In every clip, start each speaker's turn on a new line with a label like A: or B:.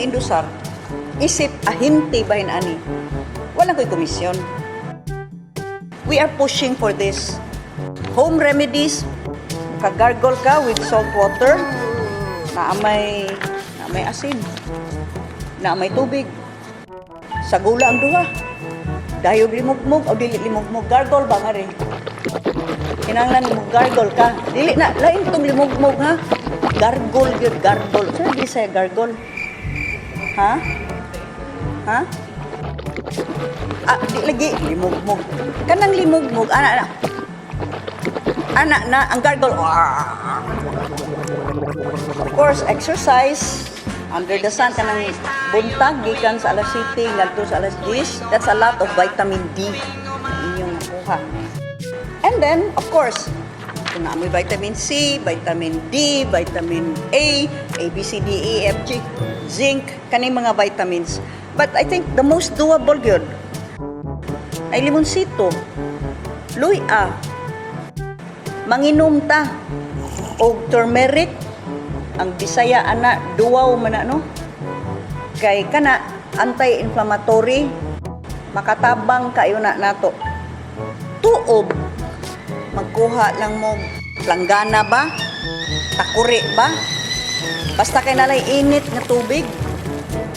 A: ni-endosar isip ahente bahin ani, wala ko'y komisyon. We are pushing for this. Home remedies, kagargle ka with salt water, na may asin, na may tubig. Sagula ang duha. Dayog limugmug o dili limugmug, gargle ba nga rin? Kinahanglan mo gargle ka. Dili na lain tong limugmug ha. Gargle gyud, gargle. Sa Bisaya gargle? Ha? Ha? Ah, di lagi limugmug. Kanang limugmug ana na. Ana na ang gargle. Ah. Of course, exercise under the sun kanang buntag gikan sa alas 7 ngadto sa alas 10. That's a lot of vitamin D na inyong nakuha. And then, of course, kung naa moy vitamin C, vitamin D, vitamin A, A, B, C, D, E, F, G, zinc, kaning mga vitamins. But I think the most doable gyud ay limonsito, luya, manginom ta og turmeric, ang Bisaya ana duwaw man na, no? Kay kana anti-inflammatory, makatabang kayo na nato. Tuob, magkuha lang mo planggana ba? Takuri ba? Basta kay nalay init nga tubig.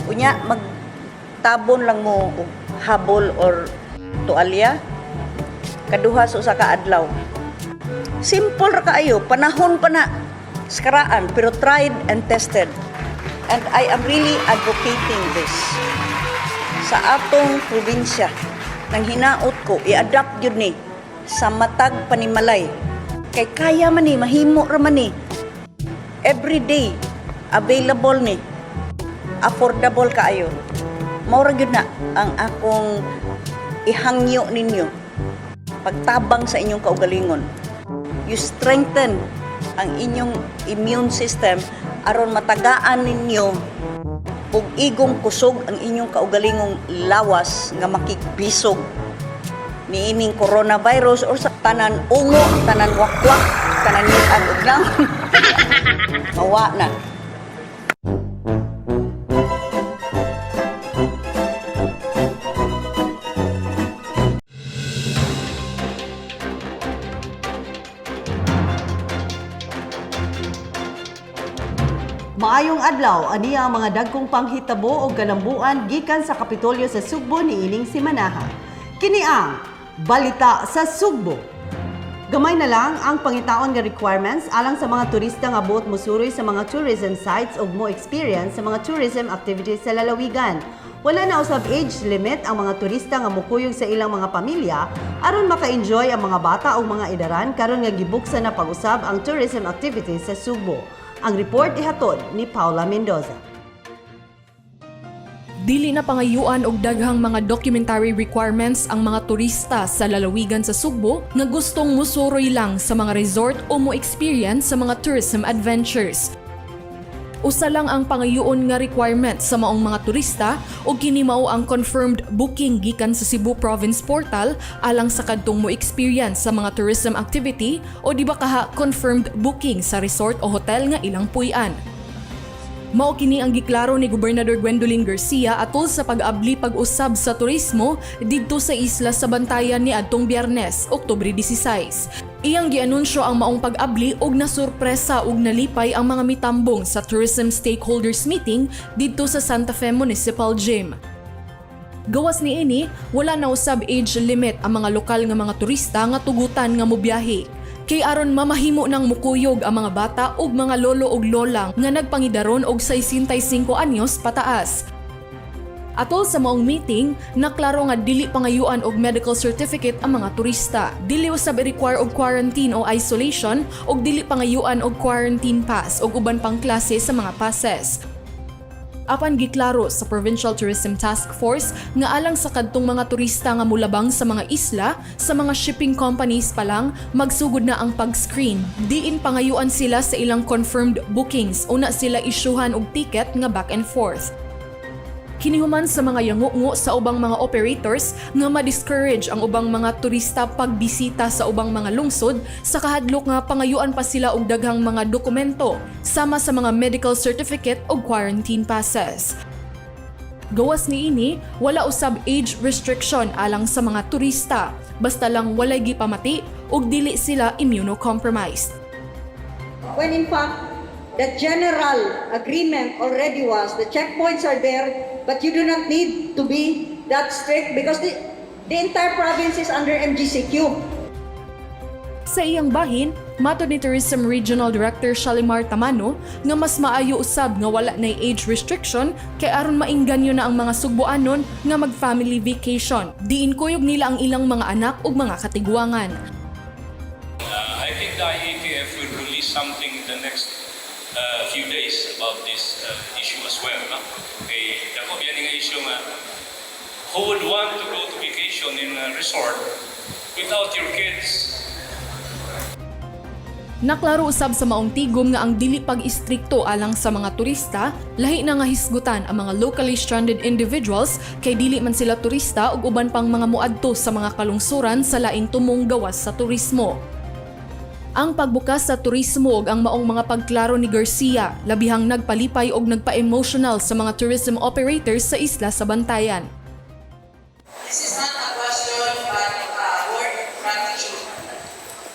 A: Unya magtabon lang mo og habol or tualya kaduha sa usa ka adlaw. Simple ra kaayo, panahon pa na skaraan pero tried and tested. And I am really advocating this sa atong probinsya. Nang hinaot ko, i-adapt yun ni sa matag panimalay. Kay kaya man ni, mahimo ra man ni. Every day, available ni. Affordable kaayo. Mao ra gyud na ang akong ihangyo ninyo. Pagtabang sa inyong kaugalingon. You strengthen ang inyong immune system aron matagaan ninyo ug igong kusog ang inyong kaugalingong lawas nga makigbisog niining coronavirus or sa tanan ungo, tanan wakwak, tanan nian ug nang mawa na.
B: Maayong adlaw, aniya ang mga dagkong panghitabo o kalambuan gikan sa Kapitolyo sa Sugbo niining simanaha. Kini ang Balita sa Sugbo. Gamay na lang ang pangitaon nga requirements alang sa mga turista nga buot mosuroy sa mga tourism sites ug mo experience sa mga tourism activities sa lalawigan. Wala na usab age limit ang mga turista nga mokuyog sa ilang mga pamilya aron maka-enjoy ang mga bata ug mga idaran karon nga gibuksan na pag-usab ang tourism activities sa Sugbo. Ang report ihatod ni Paula Mendoza.
C: Dili na pangayuan og daghang mga documentary requirements ang mga turista sa lalawigan sa Sugbo nga gustong musuroy lang sa mga resort o mo experience sa mga tourism adventures. Usa lang ang pangayuon nga requirement sa maong mga turista ug kini mao ang confirmed booking gikan sa Cebu Province Portal alang sa kadtong mo experience sa mga tourism activity o di ba kaha confirmed booking sa resort o hotel nga ilang puy-an. Mao kini ang giklaro ni Gobernador Gwendolyn Garcia atol sa pag-abli pag-usab sa turismo didto sa isla sa Bantayan ni adtong Biyernes, Oktubre 16. Iyang gianunsyo ang maong pag-abli og nasurpresa ug nalipay ang mga mitambong sa Tourism Stakeholders Meeting didto sa Santa Fe Municipal Gym. Gawas niini, wala na usab age limit ang mga lokal nga mga turista nga tugutan nga mobiyahe. Kay aron mamahimo ng mukuyog ang mga bata ug mga lolo ug lola nga nagpangidaron og 65 anyos pataas. Atol sa maong meeting, naklaro nga dili pangayuan og medical certificate ang mga turista. Dili usab i-require og quarantine o isolation ug dili pangayuan og quarantine pass ug uban pang klase sa mga passes. Apan giklaro sa Provincial Tourism Task Force nga alang sa kadtong mga turista nga mulabang sa mga isla, sa mga shipping companies pa lang magsugod na ang pag-screen. Diin pangayuan sila sa ilang confirmed bookings, una sila isyuhan og ticket nga back and forth. Kinihuman sa mga yangungo sa ubang mga operators nga ma-discourage ang ubang mga turista pagbisita sa ubang mga lungsod sa kahadlok nga pangayuan pa sila og daghang mga dokumento sama sa mga medical certificate o quarantine passes. Gawas niini, wala usab age restriction alang sa mga turista, basta lang walay gipamati ug dili sila immunocompromised.
A: When in fact, the general agreement already was the checkpoints are there, but you do not need to be that strict because the entire province is under MGCQ.
C: Sa iyang bahin, matod ni Tourism Regional Director Shalimar Tamano nga mas maayo usab nga wala nay age restriction kay aron maingganyo na ang mga Sugboanon nga mag-family vacation. Diin kuyog nila ang ilang mga anak ug mga katigwangan.
D: I think the IATF will release something in the next few days about this issue as well. No? Okay, dako yan nga issue nga, who would want to go to vacation in a resort without your kids?
C: Naklaro usab sa maong tigom nga ang dili pag-istrikto alang sa mga turista, lahi na nga hisgutan ang mga locally stranded individuals kay dili man sila turista ug uban pang mga muadto sa mga kalungsuran sa laing tumong gawas sa turismo. Ang pagbukas sa turismo ug ang maong mga pagklaro ni Garcia labihang nagpalipay og nagpa-emotional sa mga tourism operators sa isla sa Bantayan.
E: This is not a question but a word of gratitude.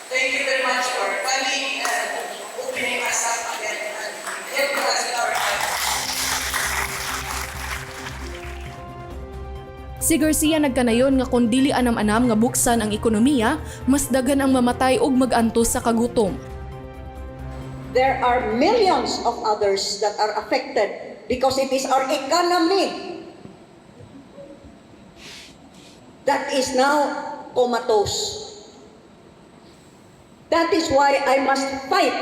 E: Thank you very much for coming and opening us up again and helping us in our life.
C: Si Garcia nagkanayon nga kung dili anam-anam nga buksan ang ekonomiya, mas daghan ang mamatay og mag-antos sa kagutom.
A: There are millions of others that are affected because it is our economy that is now comatose. That is why I must fight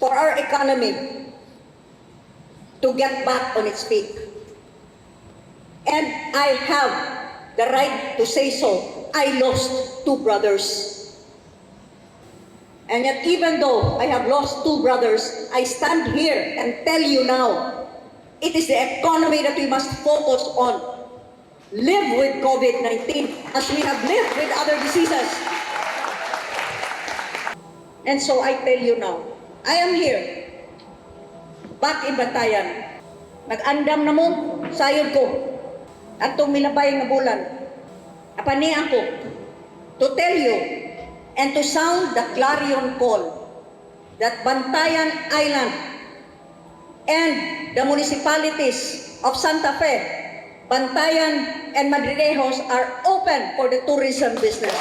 A: for our economy to get back on its feet. And I have the right to say so. I lost two brothers. And yet, even though I have lost two brothers, I stand here and tell you now, it is the economy that we must focus on. Live with COVID-19 as we have lived with other diseases. And so I tell you now, I am here, back in Bantayan. Nag-andam na mo, sayod ko. Atong milabay nga bulan. Apan ni ako to tell you and to sound the clarion call that Bantayan Island and the municipalities of Santa Fe, Bantayan, and Madridejos are open for the tourism business.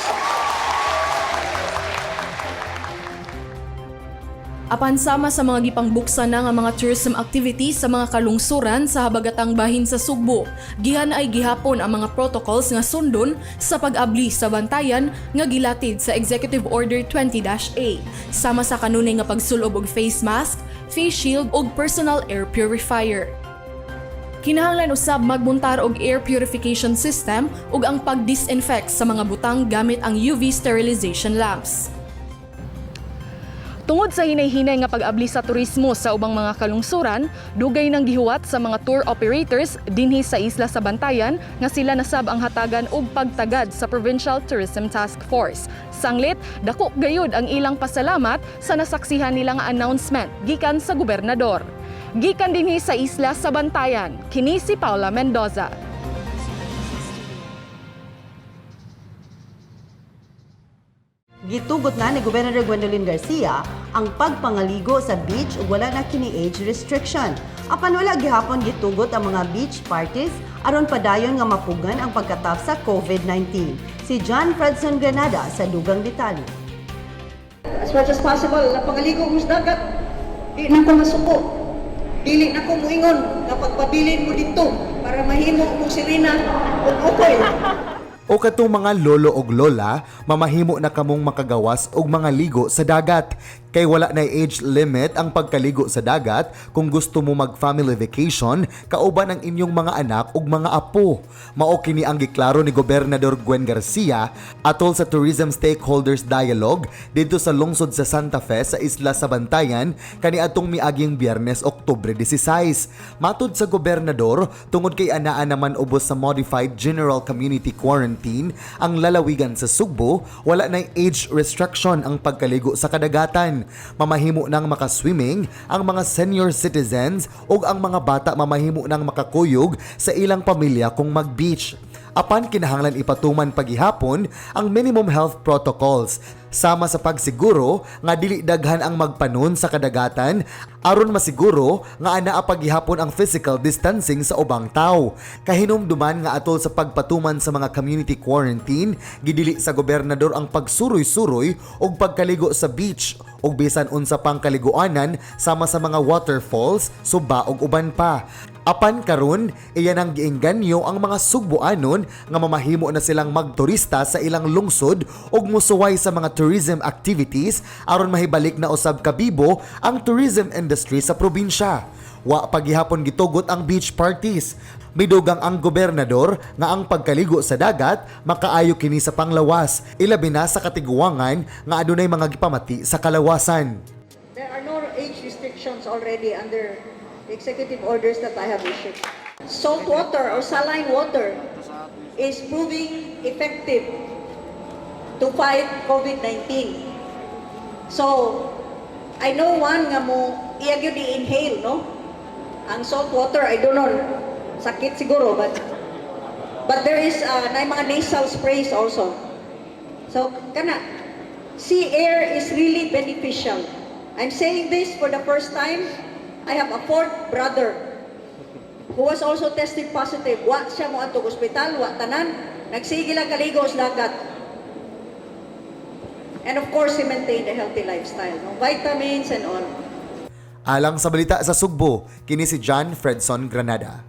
C: Apan sama sa mga gipangbuksan na nga mga tourism activities sa mga kalungsuran sa habagatang bahin sa Sugbo, gihan ay gihapon ang mga protocols nga sundon sa pag-abli sa Bantayan nga gilatid sa Executive Order 20-A, sama sa kanunay nga pagsulob og face mask, face shield ug personal air purifier. Kinahanglan usab magmontar og air purification system ug ang pag-disinfect sa mga butang gamit ang UV sterilization lamps. Tungod sa hinay-hinay nga pag-abli sa turismo sa ubang mga kalungsuran, dugay nang gihuwat sa mga tour operators dinhi sa isla sa Bantayan nga sila nasab ang hatagan og pagtagad sa Provincial Tourism Task Force. Sanglit, dako gayud ang ilang pasalamat sa nasaksihan nila nga announcement gikan sa gobernador. Gikan dinhi sa isla sa Bantayan, kini si Paula Mendoza.
B: Gitugot na ni Gobernador Gwendolyn Garcia ang pagpangaligo sa beach ug wala na kini age restriction. Apan wala gihapon gitugot ang mga beach parties aron padayon nga mapugan ang pagkatap sa COVID-19. Si John Fredson Granada sa dugang detalye.
A: As much as possible, napangaligo mo sa dagat. Di na ko masuko. Dili na ko muingon nga pagpabilin mo dito para mahimo mong sirena ug ukoy.
F: O katong mga lolo og lola, mamahimo na kamong makagawas og mga ligo sa dagat. Kay wala na age limit ang pagkaligo sa dagat kung gusto mo mag family vacation kauban ang inyong mga anak ug mga apo. Mao kini ang giklaro ni Gobernador Gwen Garcia atol sa Tourism Stakeholders Dialogue didto sa lungsod sa Santa Fe sa isla sa Bantayan kaniadtong miaging Biyernes, Oktubre 16. Matud sa gobernador, tungod kay anaa naman ubos sa modified general community quarantine ang lalawigan sa Sugbo, wala na age restriction ang pagkaligo sa kadagatan. Mamahimo nang makaswimming ang mga senior citizens ug ang mga bata mamahimo nang makakuyog sa ilang pamilya kung mag-beach. Apan kinahanglan ipatuman pagihapon ang minimum health protocols sama sa pagsiguro nga dili daghan ang magpanon sa kadagatan aron masiguro nga anaa pagihapon ang physical distancing sa ubang tawo. Kahinumduman nga atol sa pagpatuman sa mga community quarantine, gidili sa gobernador ang pagsuroy-suroy ug pagkaligo sa beach ug bisan unsa pang kaliguanan sama sa mga waterfalls, suba ug uban pa. Apan karon, iya nang giengganyo ang mga Sugboanon nga mamahimo na silang magturista sa ilang lungsod ug musuway sa mga tourism activities aron mahibalik na usab kabibo ang tourism industry sa probinsya. Wa pagihapon gitugot ang beach parties. Midugang ang gobernador nga ang pagkaligo sa dagat makaayo kini sa panglawas, ilabi na sa katiguangan nga adunay mga gipamati sa kalawasan.
A: There are no age restrictions already under the executive orders that I have issued. Salt water or saline water is proving effective to fight COVID-19. So, I know one nga mo iya gyud i-inhale, no? Ang salt water, I don't know, sakit siguro, but there is na mga nasal sprays also. So, kana, sea air is really beneficial. I'm saying this for the first time. I have a fourth brother who was also tested positive. Wa siya mo adto ospital, wa tanan. Nagsige lang kaligo sa dagat. And of course, he maintained a healthy lifestyle, no? Vitamins and all.
F: Alang sa Balita sa Sugbo, kini si John Fredson Granada.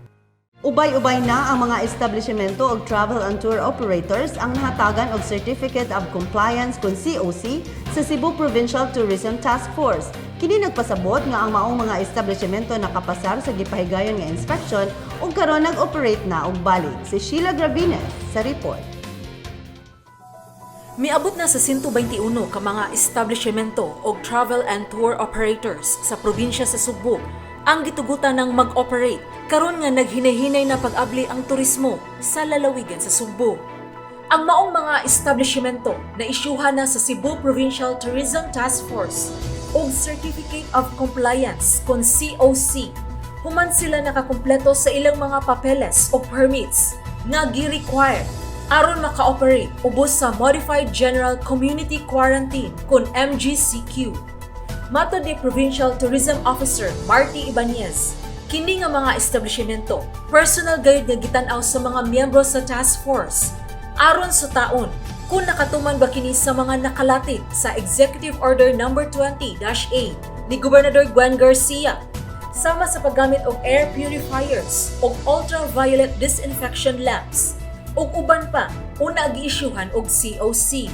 B: Ubay-ubay na ang mga establishmento og travel and tour operators ang nahatagan og Certificate of Compliance kon COC sa Cebu Provincial Tourism Task Force. Kini nagpasabot nga ang maong mga establishmento nakapasar sa gipahigayon nga inspection ug karon nag-operate na og balik. Si Sheila Gravines sa report.
G: Miabot na sa 121 ka mga establishmento og travel and tour operators sa probinsya sa Sugbo ang gitugutan ng mag-operate karon nga naghinay-hinay na pag-abli ang turismo sa lalawigan sa Sugbo. Ang maong mga establishmento na isyuhan na sa Cebu Provincial Tourism Task Force og Certificate of Compliance kon COC human sila nakakumpleto sa ilang mga papeles o permits nga gi-require aron maka-operate ubos sa Modified General Community Quarantine kon MGCQ. Matod ni Provincial Tourism Officer Marty Ibanez, kini nga mga establishmento personal gayud nga gitan-aw sa mga miyembro sa task force aron sa taon kung nakatuman ba kini sa mga nakalatid sa Executive Order Number 20-A ni Gobernador Gwen Garcia, sama sa paggamit og air purifiers ug ultraviolet disinfection lamps ug uban pa una giisyuhan og COC.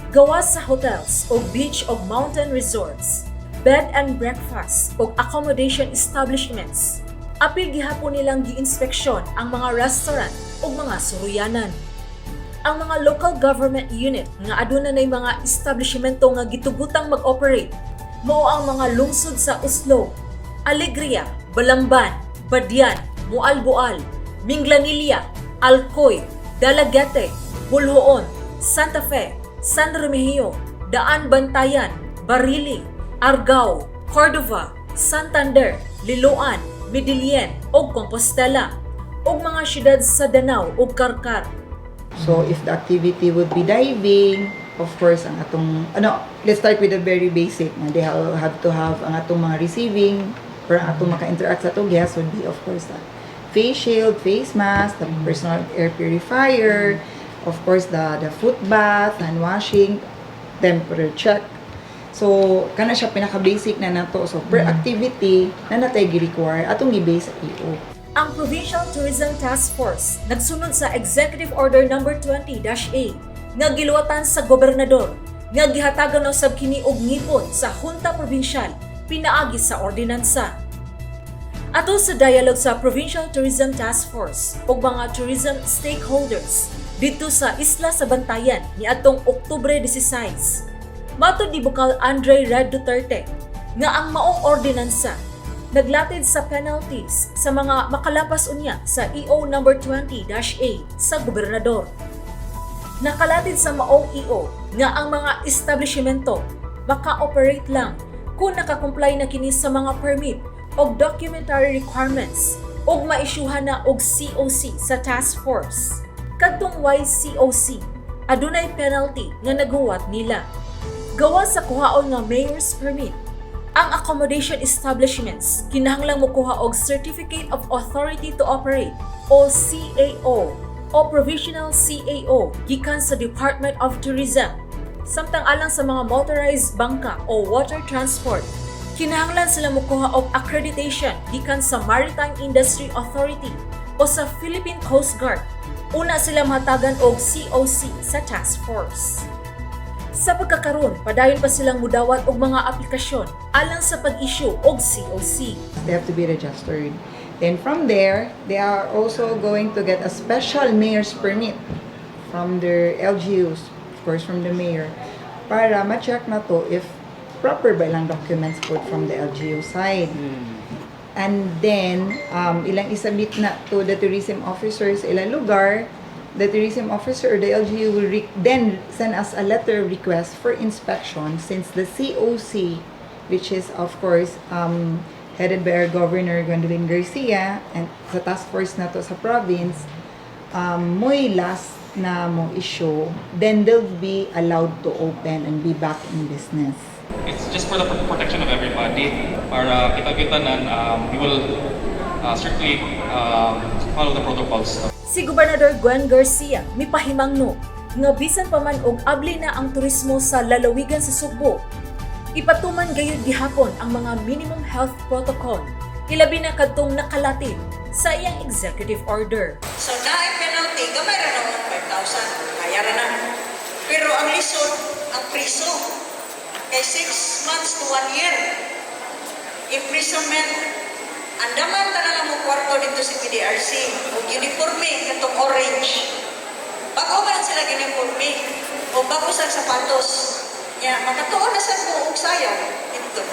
G: Gawas sa hotels o beach o mountain resorts, bed and breakfast o accommodation establishments. Apil gihapon nilang giinspeksyon ang mga restaurant ug mga suruyanan. Ang mga local government unit nga aduna nay mga establishmento nga gitugutang mag-operate mao ang mga lungsod sa Oslob, Alegria, Balamban, Badian, Moalboal, Minglanilla, Alcoy, Dalaguete, Boljoon, Santa Fe, San Remigio, Daan Bantayan, Barili, Argao, Cordova, Santander, Liloan, Medellin ug Compostela ug mga syudad sa Danao ug Carcar.
H: So if the activity would be diving, of course, ang atong, ano, let's start with the very basic. Na they have to have ang atong mga receiving, or ang atong maka-interact sa atong guests would be, of course, the face shield, face mask, the personal air purifier, of course, the foot bath, hand washing, temperature check. So, kana siya pinaka-basic na nato. So, per activity na natay gi-require, atong gi-base sa EO.
G: Ang Provincial Tourism Task Force nagsunod sa Executive Order Number 20-A nga giluwatan sa gobernador nga gihatagan na usab kini og ngipon sa Junta Provincial pinaagi sa ordinansa. Atol sa dialogue sa Provincial Tourism Task Force ug mga tourism stakeholders didto sa Isla sa Bantayan niadtong Oktubre 16. Matod ni Bukal Andre Red Duterte nga ang maong ordinansa naglatid sa penalties sa mga makalapas unya sa EO number 20-A sa gobernador. Nakalatid sa maong EO nga ang mga establishmento maka-operate lang kung nakakomply na kini sa mga permit og documentary requirements ug maisyuhan na og COC sa task force. Kadtong YCOC, adunay penalty nga naghuwat nila. Gawas sa kuhaon nga mayor's permit, ang accommodation establishments kinahanglang mokuha og Certificate of Authority to Operate o CAO o Provisional CAO gikan sa Department of Tourism. Samtang alang sa mga motorized bangka o water transport, kinahanglan sila mokuha og accreditation gikan sa Maritime Industry Authority o sa Philippine Coast Guard. Una sila mahatagan og COC sa task force. Sa pagkakaron, padayon pa silang mudawat og mga aplikasyon alang sa pag-issue og COC.
H: They have to be registered. Then from there, they are also going to get a special mayor's permit from their LGUs, of course from the mayor, para ma-check na to if proper ba ilang documents put from the LGU side. And then, ilang isubmit na to the tourism officers ilang lugar, the tourism officer or the LGU will then send us a letter request for inspection since the COC, which is of course headed by our Governor Gwendolyn Garcia and sa task force na to sa province, mo'y last na mo issue, then they'll be allowed to open and be back in business.
I: It's just for the protection of everybody. Para kita-kita na we will strictly follow the protocols.
G: Si Gobernador Gwen Garcia mipahimangno nga bisan pa man og abli na ang turismo sa lalawigan sa Sugbo, ipatuman gayud gihapon ang mga minimum health protocol, ilabi na kadtong nakalatid sa iyang executive order.
E: So naay penalty, gamay ra naman 5,000, kaya ra na. Pero ang lisod, ang priso, kay 6 months to 1 year. Imprisonment. Andaman ta na lang mo kwarto dito sa PDRC og uniforme katong orange. Bago man sila uniforme o bago sa sapatos. Nya makatuon na sad mo og sayaw dito.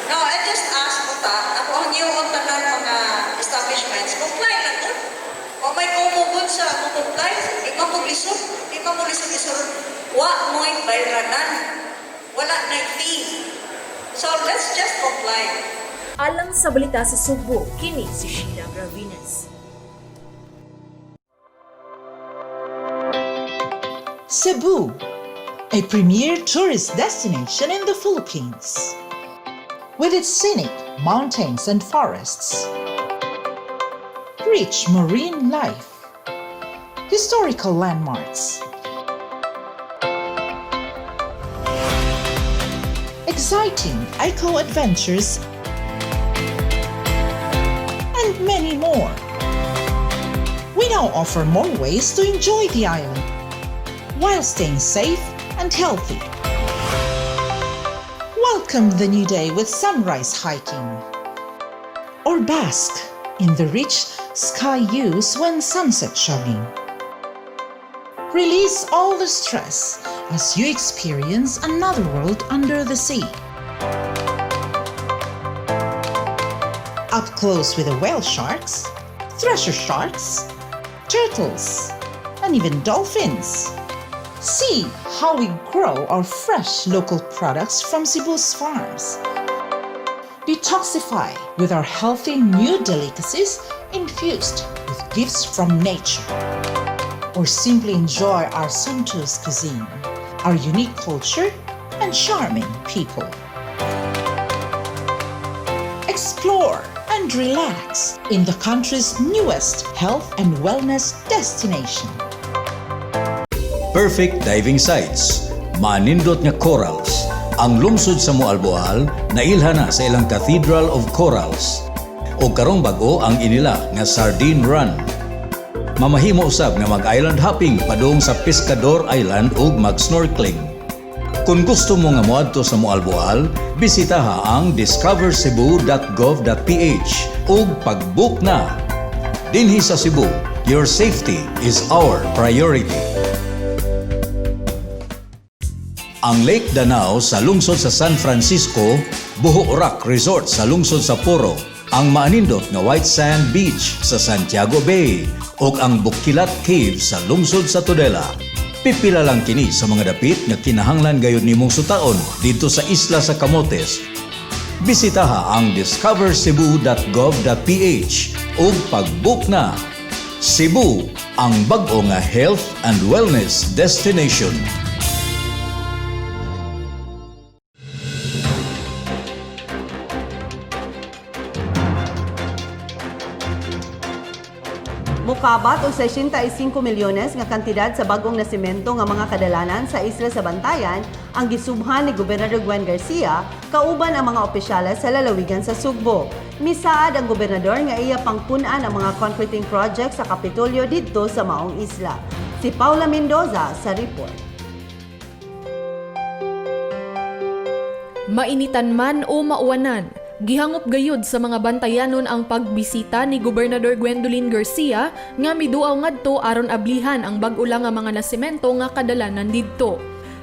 E: No, I just ask mo ta, ako ang iyong tanan mga establishments, comply lang gud. O may kumugod sa mo comply, di man mo lisod, di man mo lisod isurot. Wa mo'y bayranan. Wala na fee. So let's just comply.
G: Alang sa Balita sa Sugbo, kini si Sheila Gravines.
J: Cebu, a premier tourist destination in the Philippines. With its scenic mountains and forests, rich marine life, historical landmarks, exciting eco adventures, and many more. We now offer more ways to enjoy the island while staying safe and healthy. Welcome the new day with sunrise hiking or bask in the rich sky hues when sunset jogging. Release all the stress as you experience another world under the sea. Up close with the whale sharks, thresher sharks, turtles, and even dolphins. See how we grow our fresh local products from Cebu's farms. Detoxify with our healthy new delicacies infused with gifts from nature. Or simply enjoy our sumptuous cuisine, our unique culture, and charming people. Explore and relax in the country's newest health and wellness destination.
K: Perfect diving sites, manindot nga corals. Ang lungsod sa Moalboal nailhan na sa ilang Cathedral of Corals. O karong bag-o ang inila nga Sardine Run. Mamahimo usab nga mag-island hopping padung sa Pescador Island ug mag-snorkeling. Kung gusto mo nga moadto sa Moalboal, bisitaha ang discovercebu.gov.ph ug pag-book na. Dinhi sa Cebu, your safety is our priority. Ang Lake Danao sa lungsod sa San Francisco, Buho Rock Resort sa lungsod sa Poro, ang maanindot nga White Sand Beach sa Santiago Bay, ug ang Bukilat Cave sa lungsod sa Tudela. Pipila lang kini sa mga dapit nga kinahanglan gayud nimong sutaon didto sa Isla sa Camotes. Bisitaha ang discovercebu.gov.ph ug pag-book na. Cebu, ang bag-o nga health and wellness destination.
B: Mukabat og 65 milyones nga kantidad sa bagong nasimento nga mga kadalanan sa isla sa Bantayan ang gisubhan ni Gobernador Gwen Garcia kauban ang mga opisyales sa lalawigan sa Sugbo. Misaad ang gobernador nga iya pangpun-an ang mga concreting project sa Kapitolyo didto sa maong isla. Si Paula Mendoza sa report.
C: Mainitan man o mauwanan, gihangop gayud sa mga bantayanon ang pagbisita ni Gobernador Gwendolyn Garcia nga miduaw ngadto aron ablihan ang bag-o lang nga mga nasemento nga kadalanan didto.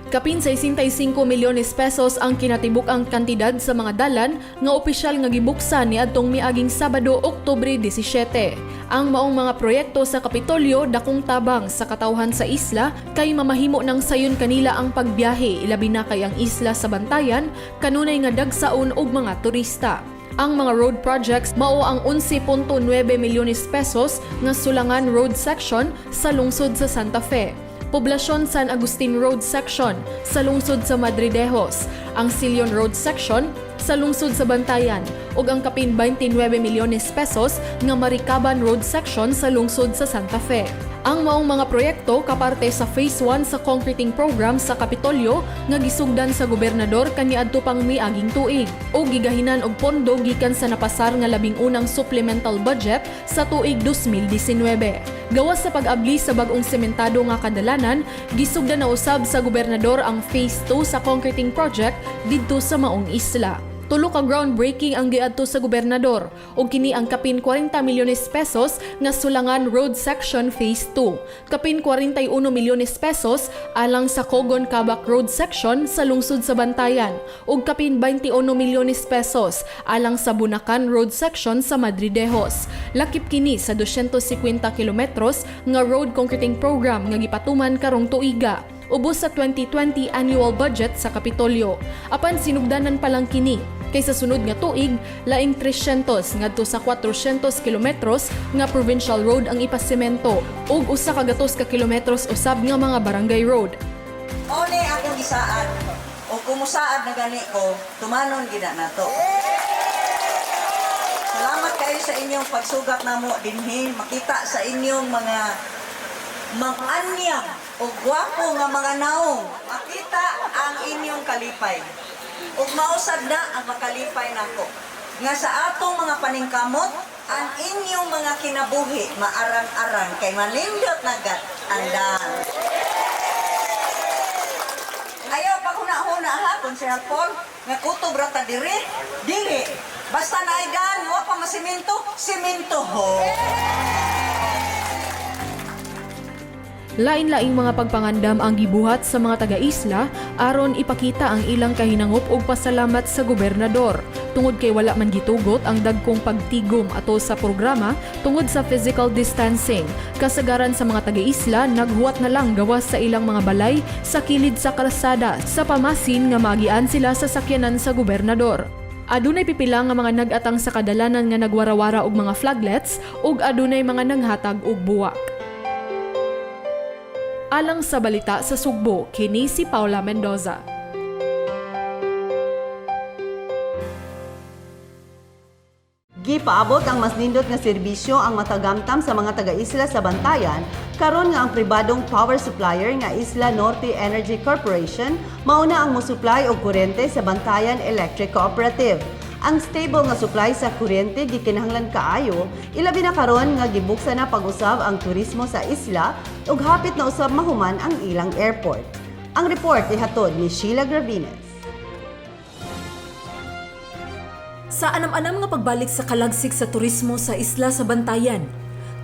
C: Kapin 65 milyones pesos ang kinatibuk-ang kantidad sa mga dalan nga opisyal nga gibuksan niadtong miaging Sabado, Oktubre 17. Ang maong mga proyekto sa Kapitolyo dakong tabang sa katawhan sa isla kay mamahimo ng sayon kanila ang pagbiyahe, ilabi na kay ang isla sa Bantayan kanunay nga dagsaon og mga turista. Ang mga road projects mao ang 11.9 milyones pesos nga Sulangan Road Section sa lungsod sa Santa Fe, Poblasyon San Agustin Road Section sa lungsod sa Madridejos, ang Silion Road Section sa lungsod sa Bantayan ug ang kapin 29 milyones pesos nga Maricaban Road Section sa lungsod sa Santa Fe. Ang maong mga proyekto kaparte sa Phase 1 sa concreting program sa Kapitolyo nga gisugdan sa gobernador kaniadto pang miaging tuig o gigahinan og pondo gikan sa napasar nga 11 supplemental budget sa tuig 2019. Gawas sa pag-abli sa bag-ong sementado nga kadalanan, gisugdan na usab sa gobernador ang Phase 2 sa concreting project didto sa maong isla. Tulo ka groundbreaking ang giadto sa gobernador ug kini ang kapin 40 milyones pesos nga Sulangan Road Section Phase 2, kapin 41 milyones pesos alang sa Kogon Kabak Road Section sa lungsod sa Bantayan ug kapin 21 milyones pesos alang sa Bunakan Road Section sa Madridejos. Lakip kini sa 250 kilometros nga road concreting program nga gipatuman karong tuiga ubos sa 2020 annual budget sa Kapitolyo. Apan sinugdanan pa lang kini kay sa sunod nga tuig laing 300 ngadto sa 400 kilometros nga provincial road ang ipasemento ug usa ka gatos ka kilometros usab nga mga barangay road.
A: One akong gisaad o kumusaad na gani ko, tumanon gina nato. Salamat kayo sa inyong pagsugat namo dinhi, makita sa inyong mga manganyang o gwapo nga mga naong, makita ang inyong kalipay. Ug mausad na ang makalipay nako nga sa atong mga paningkamot, ang inyong mga kinabuhi maarang-arang kay malindot na gat ang daan. Ayaw pa huna-huna ha, Konsehal Paul, nga kutob ra ta diri, dili. Basta naay daan, wa pa masiminto, siminto ho.
C: Lain-laing mga pagpangandam ang gibuhat sa mga taga-isla aron ipakita ang ilang kahinangop ug pasalamat sa gobernador. Tungod kay wala man gitugot ang dagkong pagtigom ato sa programa tungod sa physical distancing. Kasagaran sa mga taga-isla naghuwat na lang gawas sa ilang mga balay sa kilid sa kalsada sa pamasin nga maagian sila sa sakyanan sa gobernador. Adunay pipila nga mga nag-atang sa kadalanan nga nagwarawara og mga flaglets ug adunay mga nanghatag og buwak. Alang sa balita sa Sugbo, kini si Paula Mendoza.
B: Gipaabot ang mas nindot nga serbisyo ang matagamtam sa mga taga-isla sa Bantayan karon nga ang pribadong power supplier nga Isla Norte Energy Corporation mauna ang mosupply og kuryente sa Bantayan Electric Cooperative. Ang stable nga supply sa kuryente gikinahanglan kaayo ilabi na karon nga gibuksan na pag-usab ang turismo sa isla ug hapit na usab mahuman ang ilang airport. Ang report ihatod ni Sheila Gravines.
G: Sa anam-anam nga pagbalik sa kalagsik sa turismo sa isla sa Bantayan,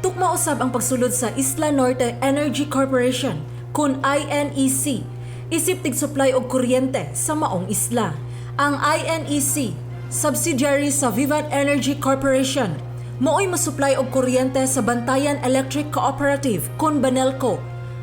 G: tukma usab ang pagsulod sa Isla Norte Energy Corporation kun INEC isip tig-supply og kuryente sa maong isla. Ang INEC, subsidiary sa Vivat Energy Corporation, maoy mosupply og kuryente sa Bantayan Electric Cooperative kun Banelco.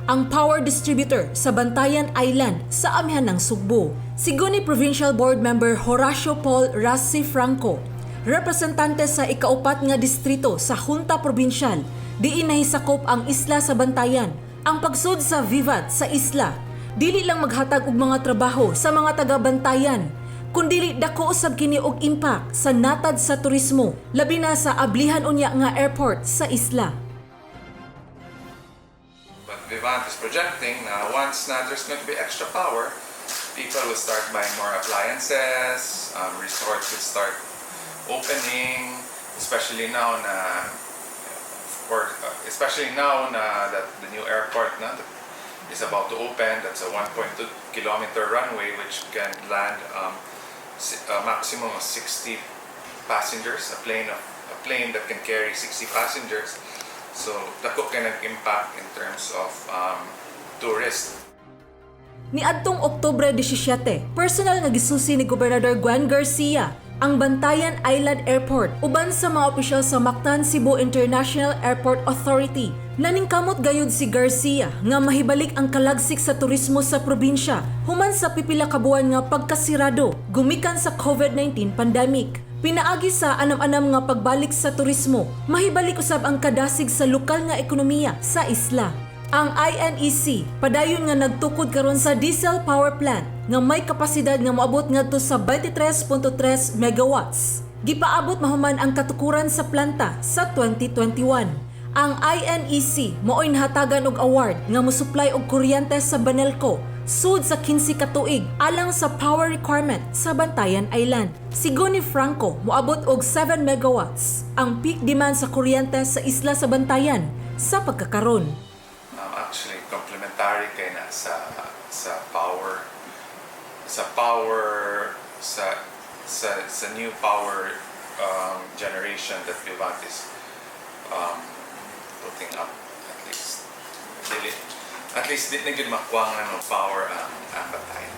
G: ang power distributor sa Bantayan Island sa amihan ng Sugbo. Sigon ni Provincial Board Member Horacio Paul Rassi Franco, representante sa ikaupat nga distrito sa Junta Provincial, diin nahisakop ang isla sa Bantayan. Ang pagsud sa Vivant sa isla, dili lang maghatag og mga trabaho sa mga taga-Bantayan, kundili dako usab kini og impact sa natad sa turismo, labi na sa ablihan unya nga airport sa isla.
L: But Vivant is projecting na once na there's going to be extra power, people will start buying more appliances, resorts will start opening, especially now na that the new airport na that is about to open. That's a 1.2 kilometer runway which can land a maximum of 60 passengers, a plane that can carry 60 passengers. So dako kay nag-impact in terms of tourists.
G: Niadtong Oktubre 17, personal nga gisusi ni Gobernador Gwen Garcia ang Bantayan Island Airport uban sa mga opisyal sa Mactan Cebu International Airport Authority. Naningkamot gayud si Garcia nga mahibalik ang kalagsik sa turismo sa probinsya human sa pipila ka buwan nga pagkasirado gumikan sa COVID-19 pandemic. Pinaagi sa anam-anam nga pagbalik sa turismo, mahibalik usab ang kadasig sa lokal nga ekonomiya sa isla. Ang INEC padayon nga nagtukod karon sa diesel power plant nga may kapasidad nga moabot ngadto sa 23.3 megawatts. Gipaabot mahuman ang katukuran sa planta sa 2021. Ang INEC mao'y nahatagan og award nga mosupply og kuryente sa Banelco sud sa 15 ka tuig alang sa power requirement sa Bantayan Island. Sigon ni Franco, moabot og 7 megawatts ang peak demand sa kuryente sa isla sa Bantayan sa pagkakaron.
L: Actually complementary kay na sa power sa new power generation that Vivant is putting up. At least di na gyud makuha nga no power ang Bantayan.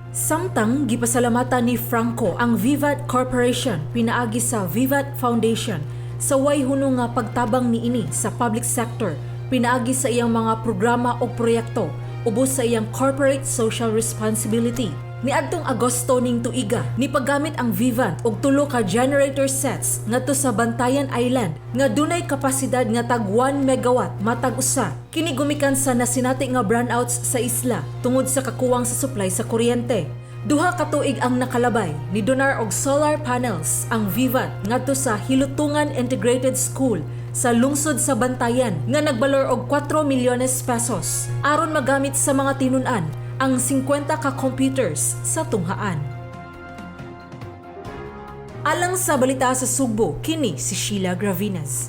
G: Samtang gipasalamatan ni Franco ang Vivat Corporation pinaagi sa Vivat Foundation sa way hunong nga pagtabang niini sa public sector pinaagi sa iyang mga programa o proyekto ubos sa iyang corporate social responsibility. Niadtong Agosto ning tuiga, ni paggamit ang Vivant og tulo ka generator sets ngadto sa Bantayan Island nga dunay kapasidad nga tag 1 megawatt matag usa. Kini gumikan sa nasinati nga brownouts sa isla tungod sa kakuwang sa supply sa kuryente. 2 ka tuig ang nakalabay, ni donar og solar panels ang Vivant ngadto sa Hilutungan Integrated School sa lungsod sa Bantayan nga nagbalor og 4 milyones pesos aron magamit sa mga tinun-an ang 50 ka computers sa tunghaan. Alang sa Balita sa Sugbo, kini si Sheila Gravinas.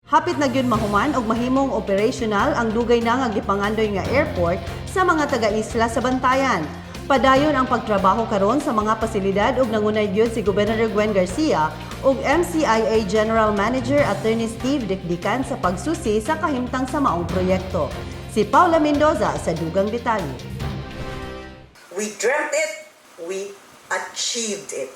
B: Hapit na gyud mahuman og mahimong operational ang dugay na nga gipangandoy nga airport sa mga taga-isla sa Bantayan. Padayon ang pagtrabaho karon sa mga pasilidad ug nangunay gyud si Gobernador Gwen Garcia ug MCIA General Manager Attorney Steve Dicdican sa pagsusi sa kahimtang sa maong proyekto. Si Paula Mendoza sa dugang detalye.
E: We dreamt it, we achieved it.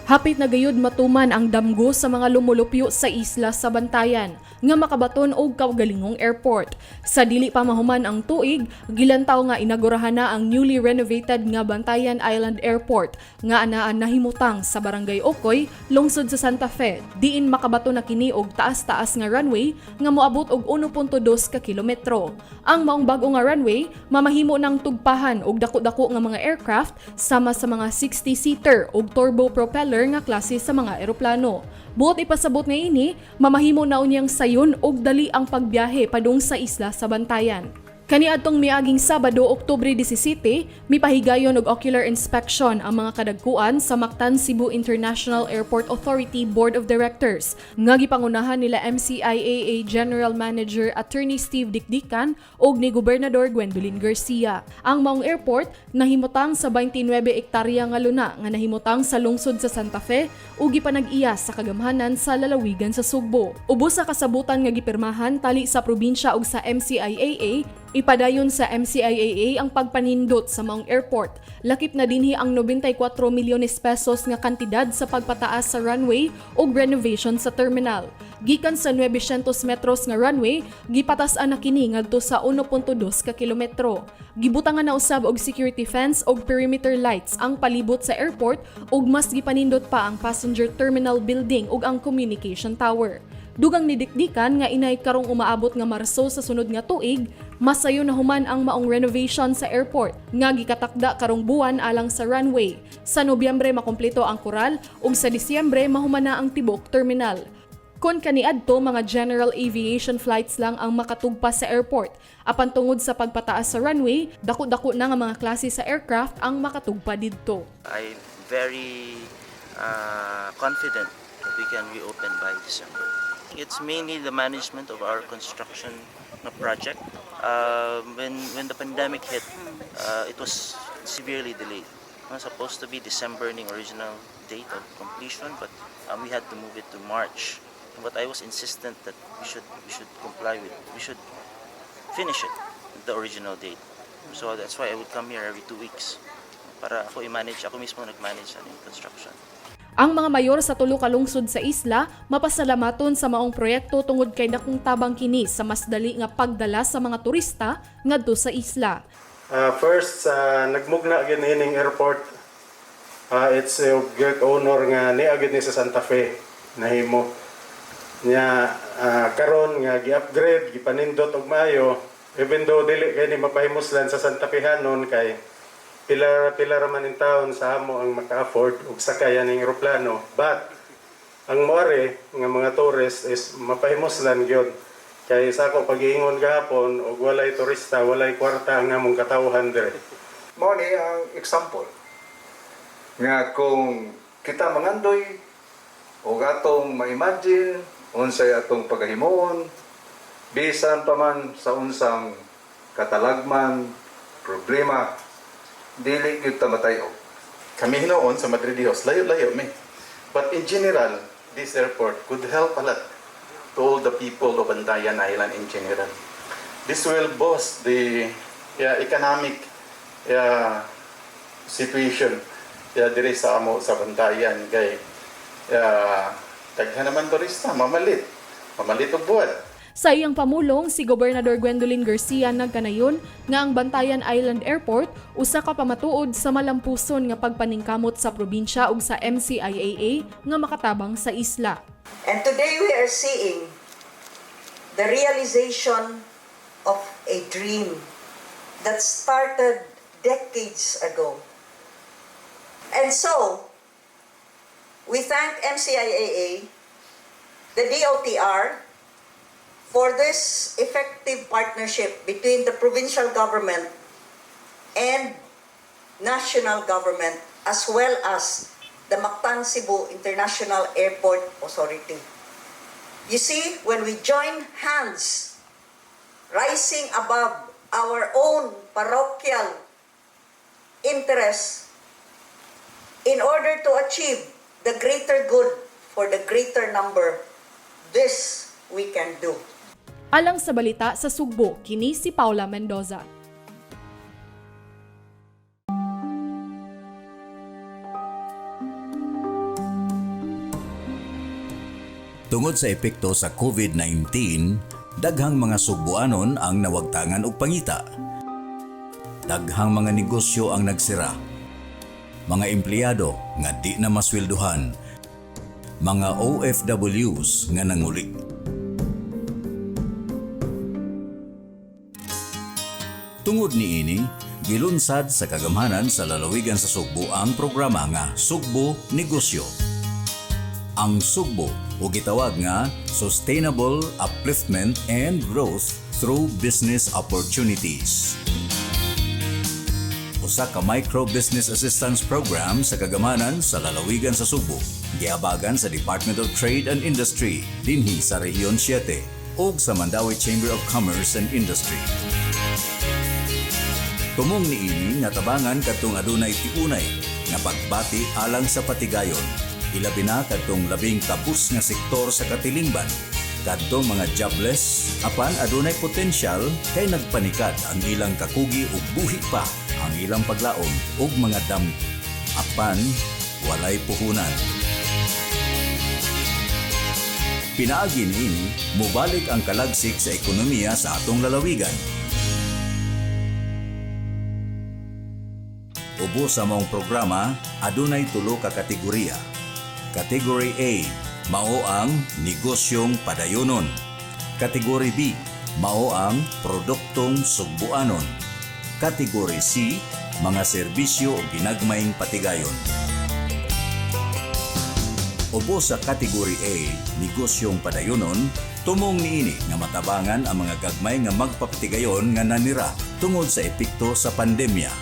C: Hapit na gayud matuman ang damgo sa mga lumulupyo sa isla sa Bantayan nga makabaton og kaugalingong airport. Sa dili pa mahuman ang tuig, gilantaw nga inagurahan na ang newly renovated nga Bantayan Island Airport nga anaa nahimutang sa Barangay Ocoy, lungsod sa Santa Fe. Diin makabato na kini og taas-taas nga runway nga moabot og 1.2 ka kilometro. Ang maong bag-o nga runway mamahimo ng tugpahan og dako-dako nga mga aircraft sama sa mga 60-seater og turbo propeller nga klase sa mga eroplano. Buot ipasabot nga ini, mamahimo na unyang sayon og dali ang pagbiyahe padung sa isla sa Bantayan. Kaniadtong miaging Sabado, Oktubre 17, mipahigayon og ocular inspection ang mga kadagkuan sa Mactan Cebu International Airport Authority Board of Directors nga gipangunahan nila MCIAA General Manager Attorney Steve Dicdican ug ni Gobernador Gwendolyn Garcia. Ang maong airport nahimutang sa 29 ektarya nga luna nga nahimutang sa lungsod sa Santa Fe ug gipanag-iya sa kagamhanan sa lalawigan sa Sugbo. Ubos sa kasabutan nga gipirmahan tali sa probinsya ug sa MCIAA. Ipadayon sa MCIAA ang pagpanindot sa maong airport. Lakip na dinhi ang 94 milyones pesos nga kantidad sa pagpataas sa runway ug renovation sa terminal. Gikan sa 900 metros nga runway, gipatas-an na kini ngadto sa 1.2 ka kilometro. Gibutangan na usab og security fence og perimeter lights ang palibot sa airport ug mas gipanindot pa ang passenger terminal building ug ang communication tower. Dugang nidikdikan nga inay karong umaabot nga Marso sa sunod nga tuig, masayo na human ang maong renovation sa airport nga gikatakda karong buwan alang sa runway. Sa Nobyembre makumpleto ang koral ug sa Disyembre mahuman na ang tibok terminal. Kon kaniadto, mga general aviation flights lang ang makatugpa sa airport. Apan tungod sa pagpataas sa runway, dako-dako na nga mga klase sa aircraft ang makatugpa didto.
M: I'm very confident that we can reopen by December. It's mainly the management of our construction na project. When the pandemic hit, it was severely delayed. It was supposed to be December ning original date of completion, but we had to move it to March. But I was insistent that we should comply with, we should finish it the original date. So that's why I would come here every 2 weeks para ako i-manage, ako mismo nag-manage ano yung construction.
C: Ang mga mayor sa tulo ka lungsod sa isla mapasalamaton sa maong proyekto tungod kay dakong tabang kini sa mas dali nga pagdala sa mga turista ngadto sa isla.
N: First, sa nagmugna gyud ining airport, it's a great honor nga nia gyud ni sa Santa Fe nahimo. Nya karon nga gi-upgrade, gipanindot og maayo, even though dili kay ni mapahimuslan sa Santa Fehanon kay pila pila ra man in taon sa amo ang maka-afford og sakay aning eroplano. But ang moari nga mga tourist is mapahimuslan gyud. Kay sa ako pag-iingon gahapon og walay turista, walay kwarta ang among katawhan dire.
O: Mao ni ang example nga kung kita mangandoy o atong ma-imagine unsay atong pagahimuon bisan pa man sa unsang katalagman, problema, dili gyud ta matay-og.
P: Kami hinuon sa Madridejos, layo-layo mi. But in general, this airport could help a lot to all the people of Bantayan Island in general. This will boost the, yeah, economic, yeah, situation, yeah, diri sa amo sa Bantayan kay, yeah, daghan naman turista mamalit. Mamalit og buhat.
C: Sa iyang pamulong, si Gobernador Gwendolyn Garcia nagkanayon nga ang Bantayan Island Airport usa ka pamatuod sa malampuson nga pagpaningkamot sa probinsya ug sa MCIAA nga makatabang sa isla.
A: And today we are seeing the realization of a dream that started decades ago. And so, we thank MCIAA, the DOTR, for this effective partnership between the provincial government and national government, as well as the Mactan Cebu International Airport Authority. You see, when we join hands, rising above our own parochial interests in order to achieve the greater good for the greater number, this we can do.
C: Alang sa Balita sa Sugbo, kini si Paula Mendoza.
K: Tungod sa epekto sa COVID-19, daghang mga Sugbuanon ang nawagtangan og pangita. Daghang mga negosyo ang nagsira. Mga empleyado nga di na maswelduhan. Mga OFWs nga nanguli. Tungod niini, gilunsad sa kagamhanan sa lalawigan sa Sugbo ang programa nga Sugbo Negosyo. Ang Sugbo o gitawag nga Sustainable Upliftment and Growth through Business Opportunities. Usa ka micro business assistance program sa kagamhanan sa lalawigan sa Sugbo. Giabagan sa Department of Trade and Industry dinhi sa Rehiyon 7 ug sa Mandaue Chamber of Commerce and Industry. Tumong niini nga tabangan kadtong adunay tiunay nga pagbati alang sa patigayon, ilabi na kadtong labing kabus nga sektor sa katilingban. Kadtong mga jobless apan adunay potensyal kay nagpanikad ang ilang kakugi ug buhi pa ang ilang paglaom ug mga dam apan walay puhunan. Pinaagi niini, mobalik ang kalagsik sa ekonomiya sa atong lalawigan. Ubos sa maong programa, adunay tulo ka kategorya. Category A, mao ang negosyong padayonon. Category B, mao ang produktong sugbuanon. Category C, mga serbisyo o ginagmayng patigayon. Ubos sa Category A, negosyong padayonon, tumong niini nga matabangan ang mga gagmay nga magpapatigayon nga nanira tungod sa epekto sa pandemya.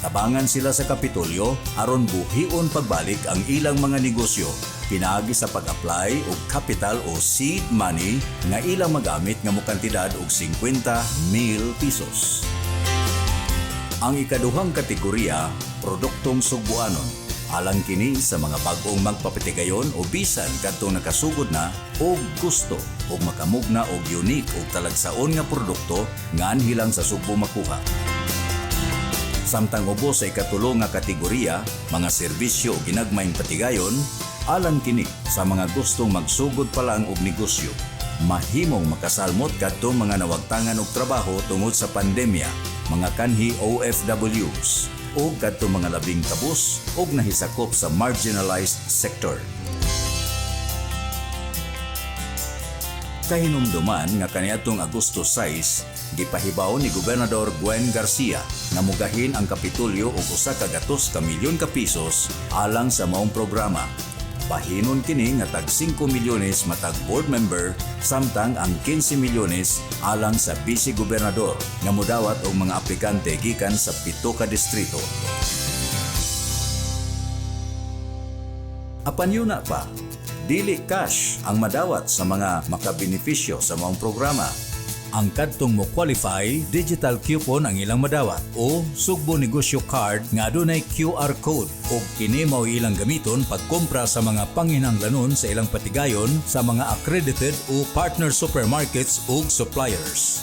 K: Tabangan sila sa Kapitolyo aron buhion pagbalik ang ilang mga negosyo pinaagi sa pag-apply og capital o seed money nga ilang magamit nga mokantidad og 50 mil pesos. Ang ikaduhang kategorya, produktong sugbuanon. Alang kini sa mga bag-ong magpapatigayon o bisan kadtong nakasugod na o gusto og makamugna og unique og talagsaon nga produkto nga anhi lang sa Sugbo makuha. Samtang ubos sa ikatulo nga kategorya, mga serbisyo o ginagmayng patigayon, alang kini sa mga gustong magsugod pa lang og negosyo. Mahimong makasalmot kadtong mga nawagtangan og trabaho tungod sa pandemya, mga kanhi OFWs, o kadtong mga labing kabus og nahisakop sa marginalized sector. Kahinumduman nga kaniadtong Agosto 6, gipahibaw ni Gobernador Gwen Garcia nga mugahin ang Kapitolyo og 100 ka milyon ka pesos alang sa maong programa. Bahinon kini nga tag 5 milyones matag board member, samtang ang 15 milyones alang sa vice gobernador nga mudawat og mga aplikante gikan sa pito ka distrito. Apan yuna pa, dili cash ang madawat sa mga makabenepisyo sa maong programa. Ang kadtong mo qualify, digital coupon ang ilang madawat o Sugbo Negosyo Card nga adunay QR code, ug kini mao ilang gamiton pagkompra sa mga panginahanglanon sa ilang patigayon sa mga accredited o partner supermarkets ug suppliers.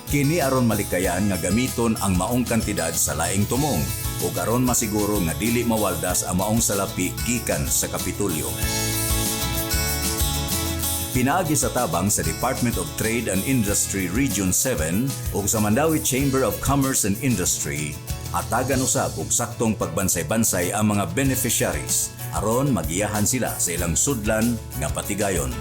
K: Kini aron malikayan nga gamiton ang maong kantidad sa laing tumong ug aron masiguro nga dili mawaldas ang maong salapi gikan sa Kapitolyo. Pinaagi sa tabang sa Department of Trade and Industry Region 7 ug sa Mandaue Chamber of Commerce and Industry, hatagan usab og saktong pagbansay-bansay ang mga beneficiaries aron magiyahan sila sa ilang sudlan nga patigayon.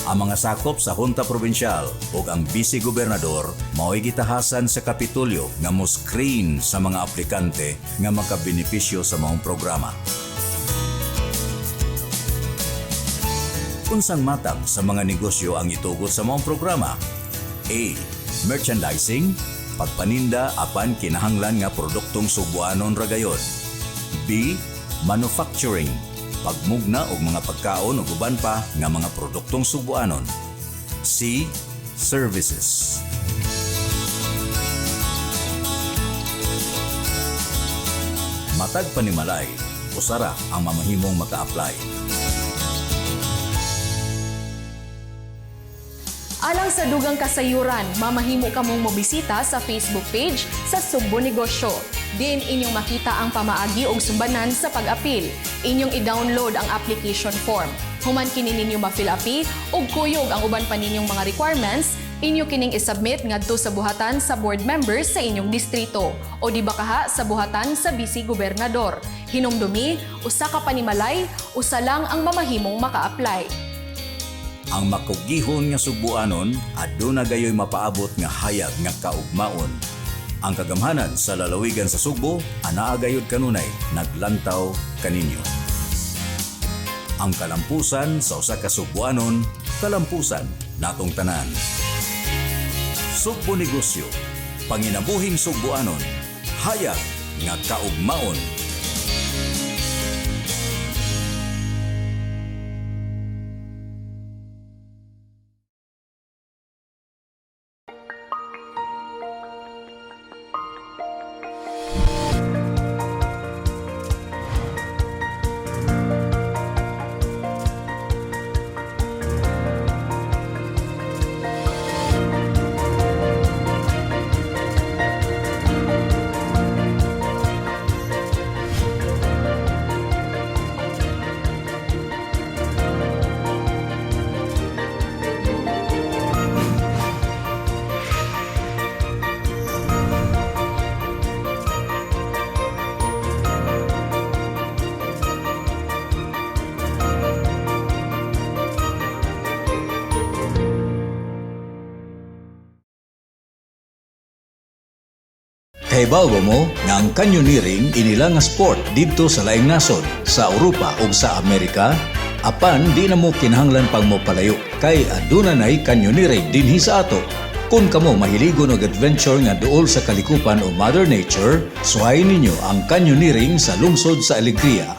K: Ang mga sakop sa Junta Provincial ug ang Vice Gobernador mao'y gitahasan sa Kapitolyo nga mo screen sa mga aplikante nga makabenepisyo sa maong programa. Unsang matang sa mga negosyo ang itugot sa maong programa? A. Merchandising, pagpaninda apan kinahanglan nga produktong sugbuanon ra gayod. B. Manufacturing, pagmugna og mga pagkaon ug uban pa nga mga produktong sugbuanon. C. Services. Matag panimalay, usa ra ang mamahimong maka-apply.
C: Alang sa dugang kasayuran, mamahimo kamong mobisita sa Facebook page sa Sugbo Negosyo. Diin inyong makita ang pamaagi og sumbanan sa pag-apil. Inyong i-download ang application form. Human kini ninyo ma-fill upi ug kuyog ang uban pa ninyong mga requirements, inyo kining isubmit ngadto sa buhatan sa board members sa inyong distrito o di ba kaha sa buhatan sa vice gobernador. Hinumdumi, usa ka panimalay, usa lang ang mamahimong maka-apply.
K: Ang makugihon nga sugbuanon aduna gayoy mapaabot nga hayag nga kaugmaon. Ang kagamhanan sa lalawigan sa Sugbo anaa gayud kanunay naglantaw kaninyo. Ang kalampusan sa usa ka sugbuanon, kalampusan natong tanan. Sugbo Negosyo, panginabuhing sugbuanon, hayag nga kaugmaon. Kahibaw ba mo nga ang canyoneering inila nga sport didto sa laing nasod, sa Europa ug sa Amerika? Apan di na mo kinahanglan pang mo palayo kay aduna nay canyoneering dinhi sa ato. Kung kamo mahiligon og adventure nga duol sa kalikupan o Mother Nature, suwayin ninyo ang canyoneering sa lungsod sa Alegria.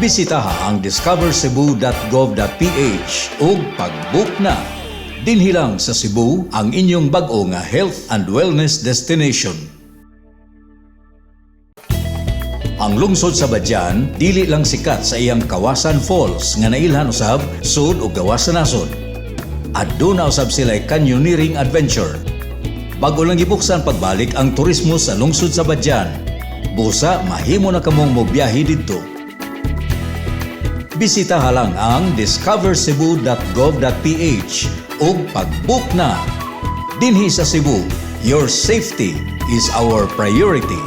K: Bisitaha ang discovercebu.gov.ph ug pag-book na. Dinhi lang sa Cebu ang inyong bag-o nga health and wellness destination. Ang lungsod sa Badian dili lang sikat sa iyang Kawasan Falls nga nailhan usab sud ug gawas sa nasod. Aduna usab sila canyoneering adventure. Bag-o lang gibuksan pagbalik ang turismo sa lungsod sa Badian. Busa mahimo na kamong mobiyahe didto. Bisitaha lang ang discovercebu.gov.ph ug pag-book na. Dinhi sa Cebu, your safety is our priority.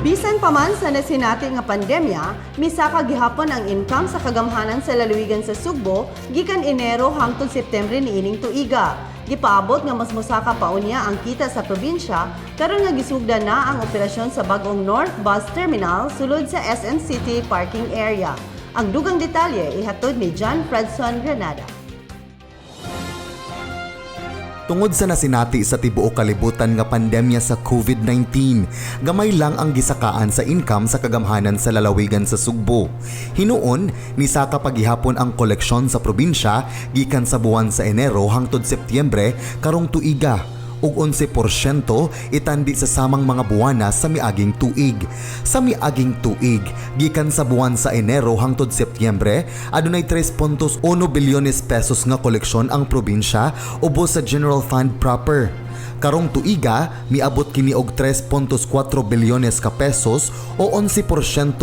B: Bisan pa man sa nasinati nga pandemya, misaka gihapon ang income sa kagamhanan sa lalawigan sa Sugbo gikan Enero hangtod Setyembre niining tuiga. Gipaabot nga mas mosaka pa unya ang kita sa probinsya karon nga gisugdan na ang operasyon sa bag-ong North Bus Terminal sulod sa SM City parking area. Ang dugang detalye ihatod ni John Fredson Granada.
F: Tungod sa nasinati sa tibuok kalibutan nga pandemya sa COVID-19, gamay lang ang gisakaan sa income sa kagamhanan sa lalawigan sa Sugbo. Hinuon, nisaka paghihapon ang koleksyon sa probinsya gikan sa buwan sa Enero hangtod Setyembre karong tuiga ug 11% itandi sa samang mga buwana sa miaging tuig. Sa miaging tuig, gikan sa buwan sa Enero hangtod Setyembre, adunay 3.1 bilyones pesos nga koleksyon ang probinsya ubos sa General Fund proper. Karong tuiga, miabot kini og 3.4 bilyones ka pesos o 11%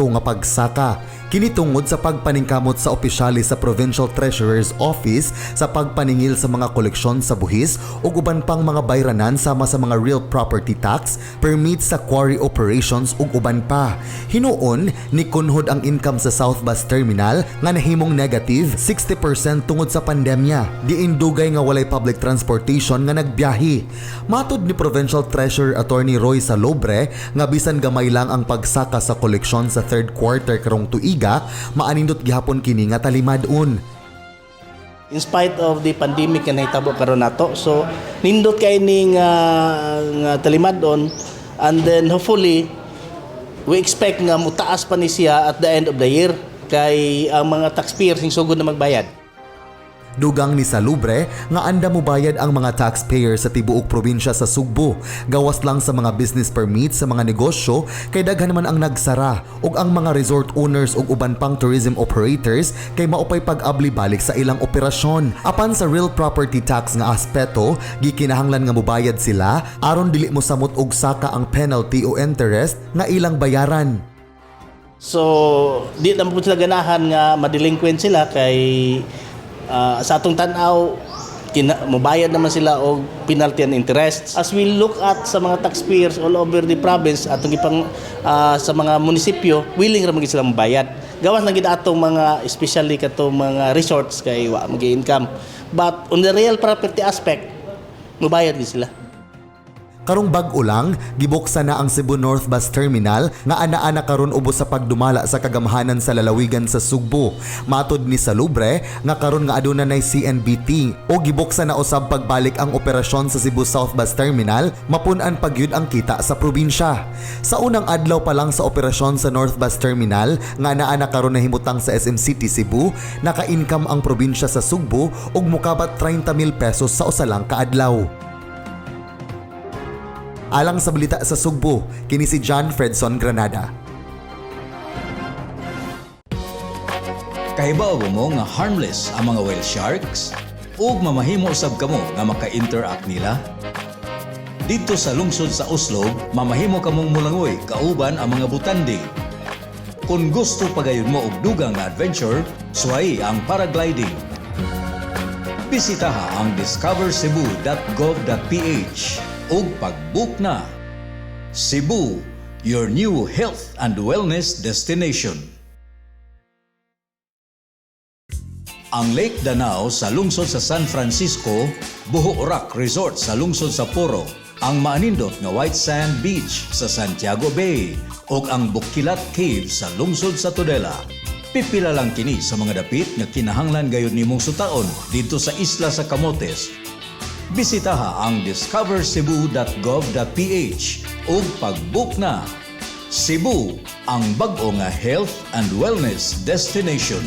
F: nga pagsaka. Kini tungod sa pagpaningkamot sa opisyales sa Provincial Treasurer's Office sa pagpaningil sa mga koleksyon sa buhis ug uban pang mga bayranan sama sa mga real property tax, permit sa quarry operations ug uban pa. Hinuon, nikunhod ang income sa South Bus Terminal nga nahimong negative 60% tungod sa pandemya. Diin dugay nga walay public transportation nga nagbiyahe. Matod ni Provincial Treasurer Attorney Roy Salobre nga bisan gamay lang ang pagsaka sa koleksyon sa third quarter karong tuiga, maanindot gihapon kini nga talimad-on.
Q: In spite of the pandemic nga nahitabo karon nato, so nindot kay ning nga talimad-on, and then hopefully we expect nga mutaas pa ni siya at the end of the year kay ang mga taxpayers sing sugod na magbayad.
F: Dugang ni Salubre nga andam mobayad ang mga taxpayer sa tibuok probinsya sa Sugbo. Gawas lang sa mga business permits sa mga negosyo kay daghan man ang nagsara ug ang mga resort owners ug uban pang tourism operators kay maupay pag-abli balik sa ilang operasyon. Apan sa real property tax nga aspeto, gikinahanglan nga mobayad sila aron dili mosamot og saka ang penalty o interest nga ilang bayaran.
Q: So, di naman po sila ganahan nga madelinquent sila kay sa atong tan-aw mobayad naman sila og penalty and interest. As we look at sa mga taxpayers all over the province atong ipang sa mga munisipyo, willing ra man gid sila mobayad. Gawas lang gid atong mga, especially katong mga resorts, kay wa mag-income. But on the real property aspect, mobayad gid sila.
F: Karong bag-o lang, gibuksan na ang Cebu North Bus Terminal nga ana-ana karon ubos sa pagdumala sa kagamhanan sa lalawigan sa Sugbo. Matod ni Salubre nga karon nga aduna nay CNBT o gibuksan na usab pagbalik ang operasyon sa Cebu South Bus Terminal, mapun-an pagyud ang kita sa probinsya. Sa unang adlaw pa lang sa operasyon sa North Bus Terminal nga ana-ana karon nahimutang sa SM City Cebu, naka-income ang probinsya sa Sugbo og mukabat 30 mil pesos sa usa lang ka adlaw. Alang sa Balita sa Sugbo, kini si John Fredson Granada.
K: Kahibaw mo nga harmless ang mga whale sharks? Ug mamahimo usab kamo nga maka-interact nila? Didto sa lungsod sa Oslob, mamahimo kamong mulangoy kauban ang mga butandi. Kung gusto pagayon mo og dugang nga adventure, suwayi ang paragliding. Bisitaha ang discovercebu.gov.ph ug pag-book na. Cebu, your new health and wellness destination. Ang Lake Danao sa lungsod sa San Francisco, Buho Rock Resort sa lungsod sa Poro, ang maanindot nga White Sand Beach sa Santiago Bay ug ang Bukilat Cave sa lungsod sa Tudela. Pipila lang kini sa mga dapit nga kinahanglan gayud nimong sutaon didto sa isla sa Camotes. Bisitaha ang discovercebu.gov.ph ug pag-book na. Cebu, ang bag-o nga health and wellness destination.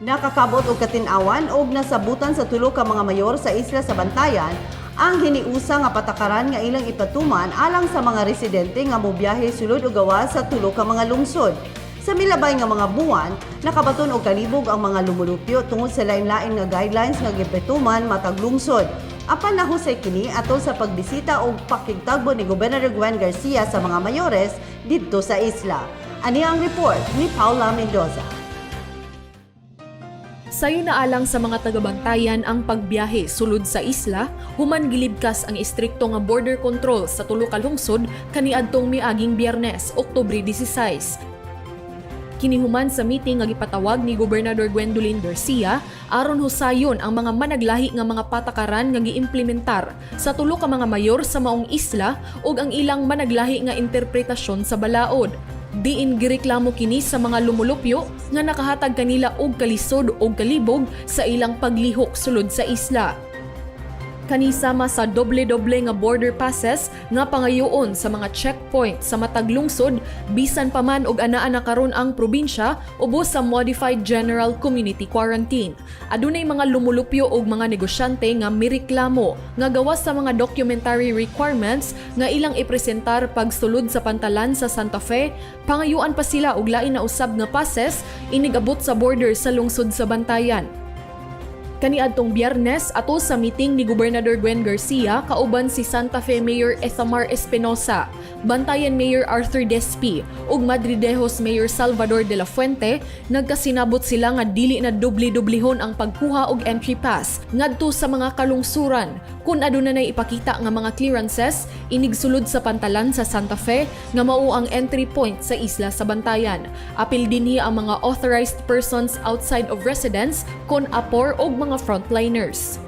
B: Nakakabot og katin-awan og nasabutan sa tulo ka mga mayor sa isla sa Bantayan ang hiniusa nga patakaran nga ilang ipatuman alang sa mga residente nga mobiyahe sulod o gawas sa tulo ka mga lungsod. Sa milabay nga mga buwan, nakabaton og kalibog ang mga lumulupyo tungod sa lain-lain nga guidelines nga gipatuman matag lungsod. Apan nahusay kini atol sa pagbisita og pakigtagbo ni Gobernador Gwen Garcia sa mga mayores didto sa isla. Ani ang report ni Paula Mendoza.
C: Sayo na alang sa mga tagabantayan ang pagbiyahe sulod sa isla, human gilibkas ang istrikto nga border control sa tulo ka lungsod kaniadtong miaging Biyernes, Oktubre 16. Kini human sa meeting nga gipatawag ni Gobernador Gwendolyn Garcia aron husayon ang mga managlahi nga mga patakaran nga giimplementar sa tulo ka mga mayor sa maong isla ug ang ilang managlahi nga interpretasyon sa balaod. Diin gireklamo kini sa mga lumulupyo nga nakahatag kanila og kalisod og kalibog sa ilang paglihok sulod sa isla. Kani sama sa doble-doble nga border passes nga pangayoon sa mga checkpoint sa matag lungsod, bisan pa man og anaa na karon ang probinsya ubos sa modified general community quarantine. Adunay mga lumulupyo og mga negosyante nga mireklamo nga gawas sa mga documentary requirements nga ilang ipresentar pagsulod sa pantalan sa Santa Fe, pangayuan pa sila og lain na usab nga passes inig-abot sa border sa lungsod sa Bantayan. Kaniadtong Biyernes, ato sa meeting ni Gobernador Gwen Garcia kauban si Santa Fe Mayor Ethamar Espinosa, Bantayan Mayor Arthur Despi ug Madridejos Mayor Salvador de la Fuente, nagkasinabot sila nga dili na dubli-dublihon ang pagkuha og entry pass ngadto sa mga kalungsuran kun aduna nay ipakita nga mga clearances inigsulod sa pantalan sa Santa Fe nga mao ang entry point sa isla sa Bantayan. Apil dinhi ang mga authorized persons outside of residence kon apor og mga frontliners.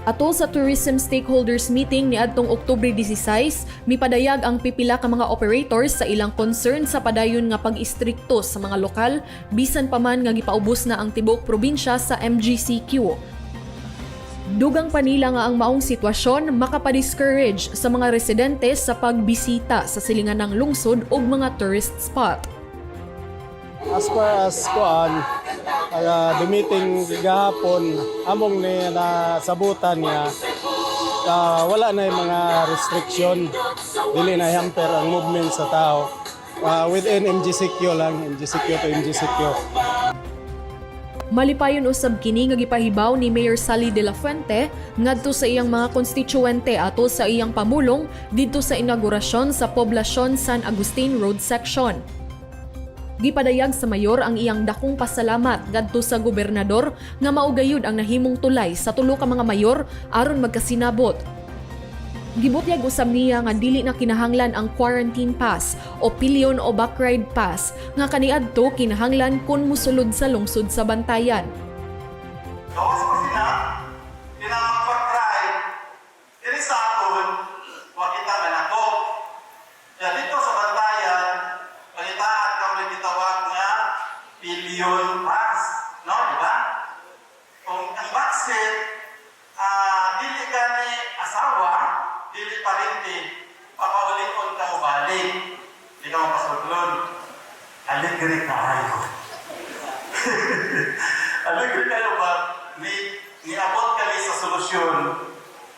C: Atol sa Tourism Stakeholders Meeting niadtong Oktubre 16, mipadayag ang pipila ka mga operators sa ilang concern sa padayon nga pag-istrikto sa mga lokal bisan pa man nga gipaubos na ang tibuok probinsya sa MGCQ. Dugang pa nila nga ang maong sitwasyon makapa-discourage sa mga residente sa pagbisita sa silinganang lungsod ug mga tourist spot.
N: As far as kuan, the meeting gahapon, among ni nasabutan niya, wala na yung mga restriction, dili na hamper ang movement sa tao. Within MGCQ lang, MGCQ to MGCQ.
C: Malipayon usab kini nga gipahibaw ni Mayor Sally de la Fuente ngadto sa iyang mga konstituente atol sa iyang pamulong didto sa inaugurasyon sa Poblacion San Agustin Road Section. Gipadayag sa mayor ang iyang dakong pasalamat ngadto sa gobernador nga mao gayud ang nahimong tulay sa tulo ka mga mayor aron magkasinabot. Gibutyag usab niya nga dili na kinahanglan ang quarantine pass o pilyon o backride pass nga kaniadto kinahanglan kun musulod sa lungsod sa Bantayan.
R: Gawas pa sila, kinamagpag-ride, diri sa aton, wa kita manako. Kaya dito sa Bantayan, pangitaan kami gitawag nga pilyon pass. No, di ba? Kung ang backseat, dili ka ni asawa, dili parente, papaulikon ka mo balik. Di ka mapasudlon. Alegre kayo. Alegre kayo ba? Niabot kami sa solusyon.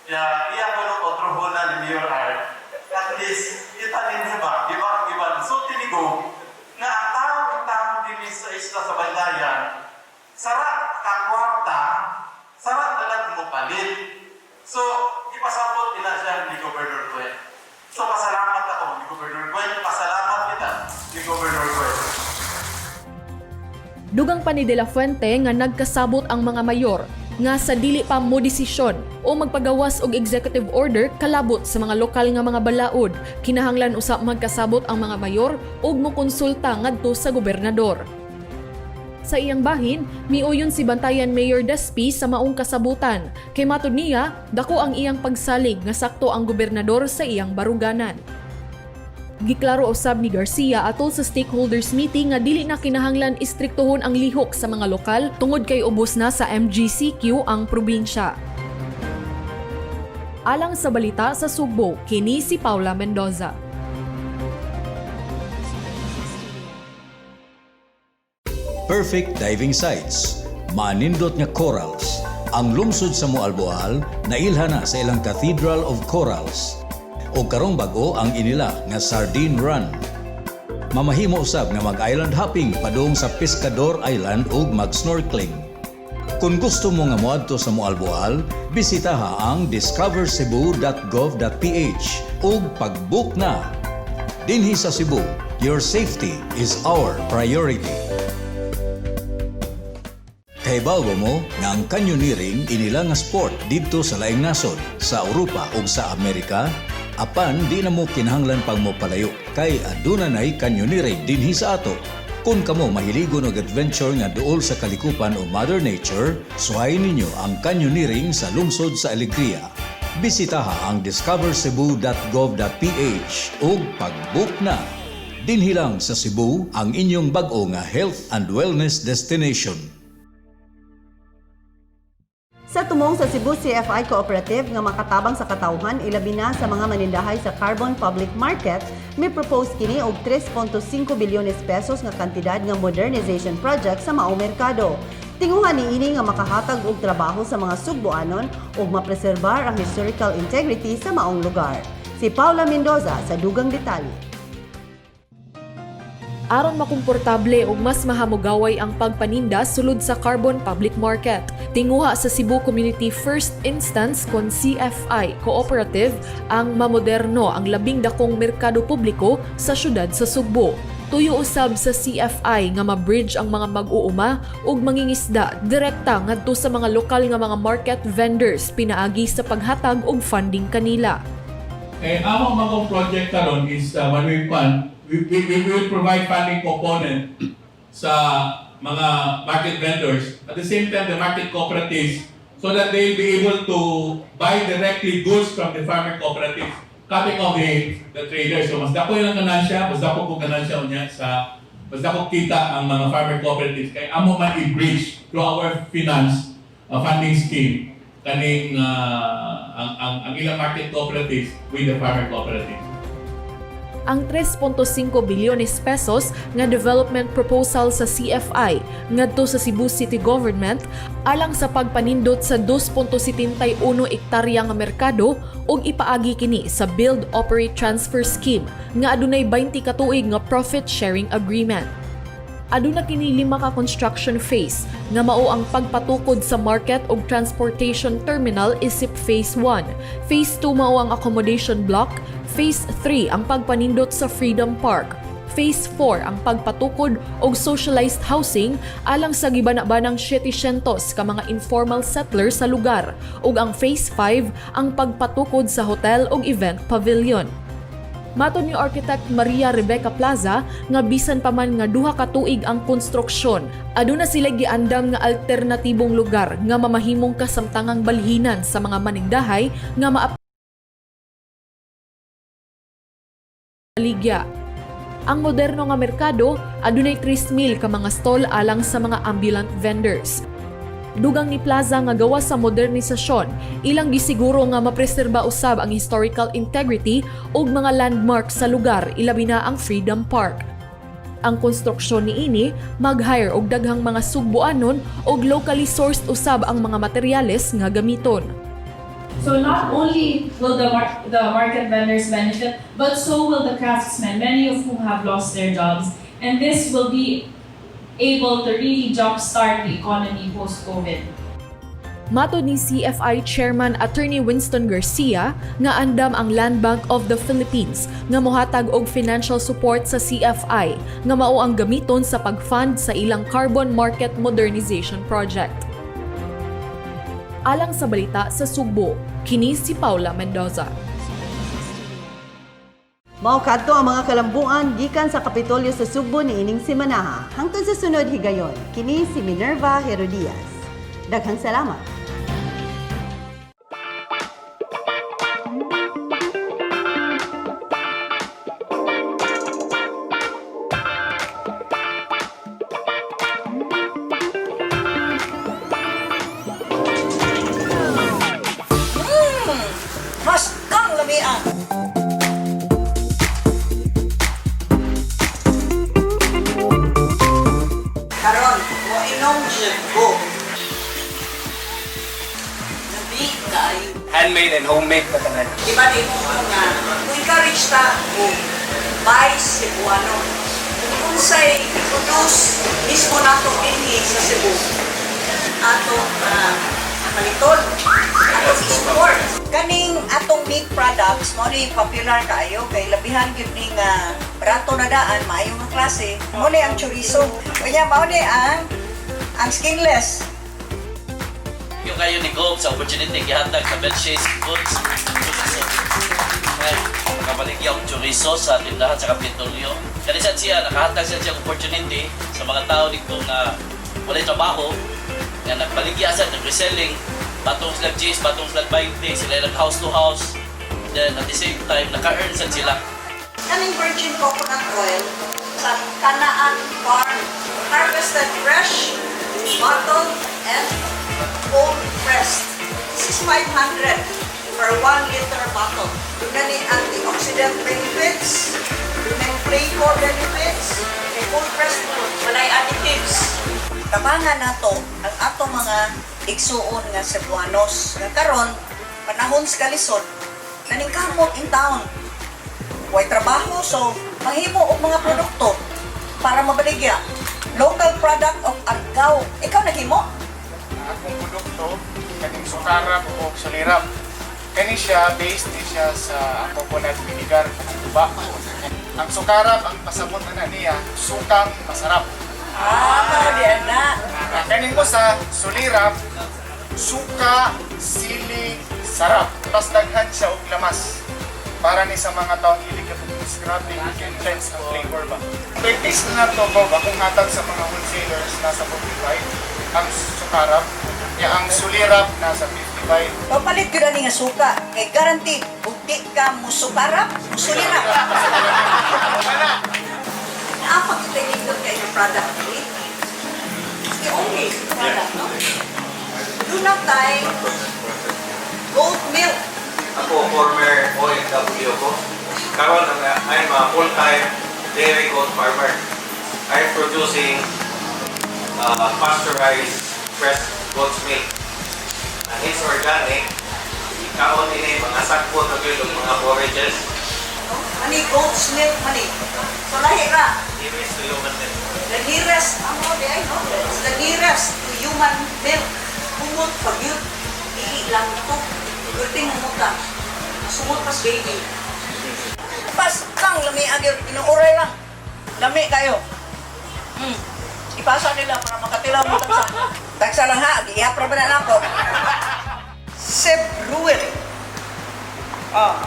R: Kaya iya ko nung otro na ni Mayor Art. At least, kita ninyo ba? Di ba ang iba? So, tinigo, nga ang tao ang tao din sa isla sa Bantayan, sara ka kwarta, sara na lang mo palit. So, ipasabot nila siya ni Governor Gwen. So, pasalamat ako ni Governor Gwen, pasalamat kita ni Governor Gwen.
C: Dugang pa ni De La Fuente nga nagkasabot ang mga mayor nga sa dili pa mo desisyon o magpagawas og executive order kalabot sa mga lokal nga mga balaod, kinahanglan usab magkasabot ang mga mayor ug mokonsulta ngadto sa gobernador. Sa iyang bahin, miuyon si Bantayan Mayor Despi sa maong kasabutan. Kay matud niya, dako ang iyang pagsalig nga sakto ang gobernador sa iyang baruganan. Giklaro usab ni Garcia atol sa stakeholders meeting nga dili na kinahanglan istriktohon ang lihok sa mga lokal tungod kay ubos na sa MGCQ ang probinsya. Alang sa Balita sa Sugbo, kini si Paula Mendoza.
K: Perfect diving sites, manindot nga corals. Ang lungsod sa Moalboal nailha na sa ilang Cathedral of Corals. O karong bag-o ang inila nga Sardine Run. Mamahimo usab nga mag-island hopping padung sa Pescador Island ug mag-snorkeling. Kung gusto mo nga moadto sa Moalboal, bisitaha ang discovercebu.gov.ph ug pag-book na. Dinhi sa Cebu, your safety is our priority. Kahibaw ba mo nga ang canyoneering inila nga sport didto sa laing nasod, sa Europa ug sa Amerika? Apan di na mo kinahanglan pang mopalayo kay aduna nay canyoneering dinhi sa ato. Kung kamo mahiligon og adventure nga duol sa kalikupan o Mother Nature, suwayin ninyo ang canyoneering sa lungsod sa Alegria. Bisitaha ang discovercebu.gov.ph ug pag-book na. Dinhi lang sa Cebu ang inyong bag-o nga health and wellness destination.
B: Sa tumong sa Cebu CFI Cooperative nga makatabang sa katawhan, ilabi na sa mga manindahay sa Carbon Public Market, may propose kini og 3.5 bilyones pesos nga kantidad nga modernization project sa maong merkado. Tinguha niini nga makahatag og trabaho sa mga Sugboanon ug mapreserbar ang historical integrity sa maong lugar. Si Paula Mendoza sa dugang detalye.
C: Aron makomportable ug mas mahamugaway ang pagpaninda sulod sa Carbon Public Market, tinguha sa Cebu Community First Instance kon CFI Cooperative ang mamoderno ang labing dakong merkado publiko sa syudad sa Sugbo. Tuyo usab sa CFI nga ma-bridge ang mga mag-uuma ug mangingisda direkta ngadto sa mga lokal nga mga market vendors pinaagi sa paghatag og funding kanila.
S: Eh, among mga project karon is when we fund, we will provide funding component sa mga market vendors. At the same time, the market cooperatives, so that they'll be able to buy directly goods from the farmer cooperatives, cutting off the traders. So mas dako yung ganansya, mas dako po ganansya unya sa mas dako kita ang mga farmer cooperatives kay amo man i-bridge through our finance funding scheme kaning ang ilang market cooperatives with the farmer cooperatives.
C: Ang 3.5 bilyones pesos nga development proposal sa CFI ngadto sa Cebu City Government alang sa pagpanindot sa 2.71 ektarya nga merkado ug ipaagi kini sa Build Operate Transfer Scheme nga adunay 20 ka tuig nga profit sharing agreement. Aduna kini lima ka construction phase nga mao ang pagpatukod sa market ug transportation terminal isip Phase 1. Phase 2 mao ang accommodation block, Phase 3 ang pagpanindot sa Freedom Park, Phase 4 ang pagpatukod og socialized housing alang sa gibana-banang 700 ka mga informal settlers sa lugar ug ang Phase 5 ang pagpatukod sa hotel ug event pavilion. Matod ni Architect Maria Rebecca Plaza nga bisan pa man nga 2 ka tuig ang konstruksyon, aduna sila giandam nga alternatibong lugar nga mamahimong kasamtangang balhinan sa mga manindahay nga maapaligya. Ang moderno nga merkado adunay 3,000 ka mga stall alang sa mga ambulant vendors. Dugang ni Plaza nga gawas sa modernisasyon, ilang gisiguro nga mapreserba usab ang historical integrity ug mga landmark sa lugar, ilabi na ang Freedom Park. Ang konstruksyon niini mag-hire og daghang mga Sugboanon ug locally sourced usab ang mga materyales nga gamiton.
T: So not only will the market vendors benefit, but so will the craftsmen, many of whom have lost their jobs. And this will be able to really jumpstart the economy post-COVID.
C: Matod ni CFI Chairman Attorney Winston Garcia nga andam ang Land Bank of the Philippines nga mohatag og financial support sa CFI nga mao ang gamiton sa pag-fund sa ilang Carbon Market Modernization Project. Alang sa Balita sa Sugbo, kini si Paula Mendoza.
B: Mao kadto ang mga kalambuan gikan sa Kapitolyo sa Sugbo niining simanaha. Hangtod sa sunod higayon, kini si Minerva Herodias. Daghang salamat.
A: Mas kang lamian. Karon, mo inom jud ko. Labi kaayo.
U: Handmade and homemade na tanan.
A: Di ba di mo nga, kung encourage ta mo buy Cebuano. Kung unsay produce mismo nato dinhi sa Cebu, ato paliton, ato i-support. Kaning atong meat products, mo ni popular kaayo kay labihan gyud ni nga barato na daan, maayo nga klase. Mo ni ang chorizo. Kanya mao ni ang skinless.
V: Yung kayo ni Gob sa opportunity gihatag sa Belchase Goods Chorizo. Ngayon, makabaligya og chorizo sa tindahan sa Kapitolyo. Kani sad siya, nakahatag siya siya opportunity sa mga tao dito nga walay trabaho, nga nagbaligya sa nag-reselling, batong sila 10, batong sila 20, sila nag house to house. Then at the same time, naka-earn sad sila.
A: Kaning virgin coconut oil sa Kanaan Farm. Harvested fresh, bottled, and cold pressed. This is 500 per 1 liter bottle. Doon na ni antioxidant benefits, doon na flavor benefits, may cold pressed po, walay additives. Tabangan nato ang ato mga igsuon nga Cebuanos. Nga karon, panahon sa kalisod, naningkamot in town, way trabaho, so mahimo og mga produkto para mabaligya. Local product of Argao. Ikaw naghimo?
W: Akong produkto kaning sukarap o sulirap. Kani siya based ni siya sa coconut vinegar at tuba. Ang sukarap ang pasabot na niya, sukang masarap.
A: Ah, para di na.
W: Kaning mo sa sulirap, suka, sili, sarap. Mas daghan siya og lamas. Para ni sa mga taong hilig ka grabe, intense ang flavor ba. Practice na to, Bob, akong hatag sa mga wholesalers nasa 45, ang sukarap, ya ang sulirap nasa 55.
A: Papalit gyud ani nga suka kay guarantee ug di ka musukarap, musulirap. Naa pa kita nindot kay nga product diri. It's the only product, no? Do not tay goat milk.
X: Ako, former OFW ko. Karon I'm a full-time dairy goat farmer. I'm producing pasteurized fresh goat's milk. And it's organic. Ikaon ini mga sakpo na gyud og mga forages.
A: Mani goat's milk mani. So lahi ra.
X: Nearest to human milk.
A: The nearest, amo di ay no? It's the nearest to human milk. Humot pag yun, dili lang ito. Gulting humuta. Sumot pas baby. Pas kang lami agyo, inuuray lang. Lami kayo. Ipasa nila para makatilaw mo tagsa. Tagsa lang ha, gihap ra ba na nako. Seb Brewery. Oh.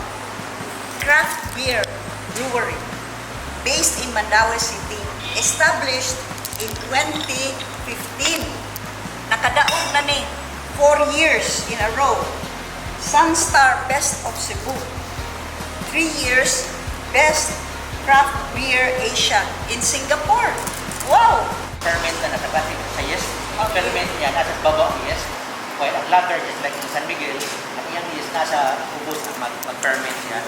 A: Craft beer brewery based in Mandaue City, established in 2015. Nakadaog na ni 4 years in a row. Sunstar Best of Cebu. 3 years Best Craft Beer Asia in Singapore. Wow!
Y: Ferment na nasa klase sa yeast. Ang ferment niya nasa baba ang yeast. While ang lager, just like in San Miguel, ang iyang yeast nasa ubos ang mag-ferment niya.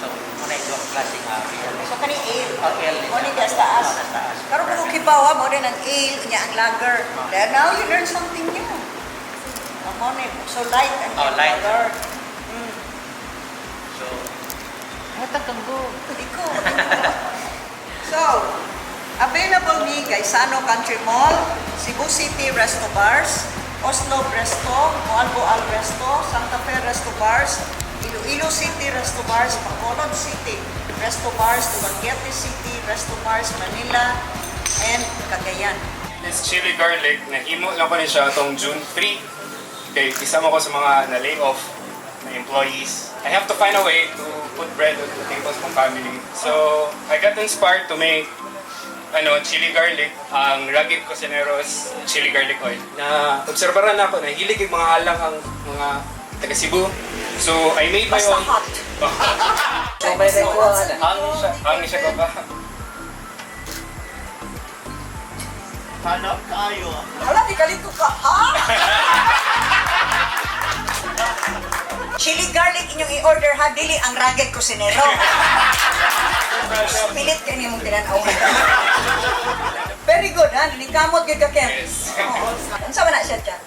Y: So, muna ito ang klaseng beer.
A: So kani ale.
Y: Ang ale niya.
A: Mo ni das taas.
Y: Oh, tas taas.
A: Karon ko kibaw ha, mo din ang ale nya ang lager. Then now you learn something new. Mo ni so light ang
Y: Oh, light.
A: color.
Y: So, hatag kang go.
A: Iko. So, available ni Gaisano Country Mall, Cebu City Resto Bars, Oslo Resto, Moalboal Resto, Santa Fe Resto Bars, Iloilo City Resto Bars, Bacolod City Resto Bars, Dumaguete City Resto Bars, Manila, and Cagayan.
W: This chili garlic, nahimo lang ko ni siya atong June 3. Kay isa mo ko sa mga na-lay off.
D: my employees. I have to find a way to put bread on the tables ng family. So, I got inspired to make chili garlic, ang Rugged Cocineros chili garlic oil. Na obserbaran nako na hilig yung mga alang ang mga taga Cebu. So, I made my
A: Basta
D: own.
A: hot.
D: Ang siya ko ba?
A: Hanap kayo. Wala, di kalito ka, ha? Chili garlic inyong i-order ha, dili ang Rugged Kusinero. Pilit kayo nimong tinanaw. Very good, ha? Nikamot gyud ka, Ken.
D: Yes.
A: Oo. Unsa man na siya, Chan?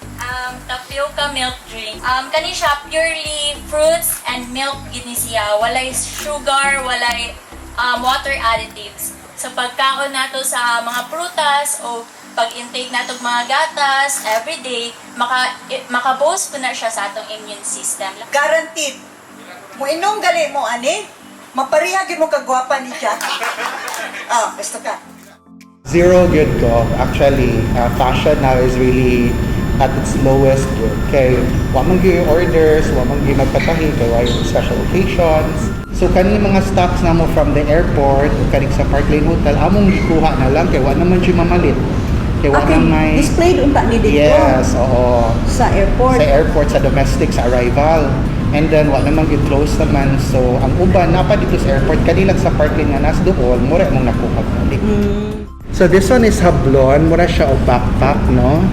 H: Tapioca milk drink. Kani siya purely fruits and milk gid ni siya. Walay sugar, walay water additives. Sa pagkaon nato sa mga prutas o pag-intake nato og mga gatas every day, maka-boost po na siya sa atong immune system.
A: Guaranteed. Muinom gali mo, ani? Mapariha gyud mo kagwapa ni Jack. Ah, gusto ka.
I: Zero good ko. Actually, fashion now is really at its lowest good. Kay wa man gyud orders, wa man gyud magpatahi kay wa yung special occasions. So kani mga stocks namo from the airport ug kaning sa Park Lane Hotel among gikuha na lang kay wa naman siya mamalit. Kay wa
A: Okay,
I: na may
A: displayed unta ni dito.
I: Yes, oo.
A: Sa airport.
I: Sa airport, sa domestic, sa arrival. And then, wa naman gyud close naman. So, ang uban, napa dito sa airport, kani lang sa Park Lane nga nas doon, mura mong nakuha balik. So this one is hablon, mura siya og backpack, no?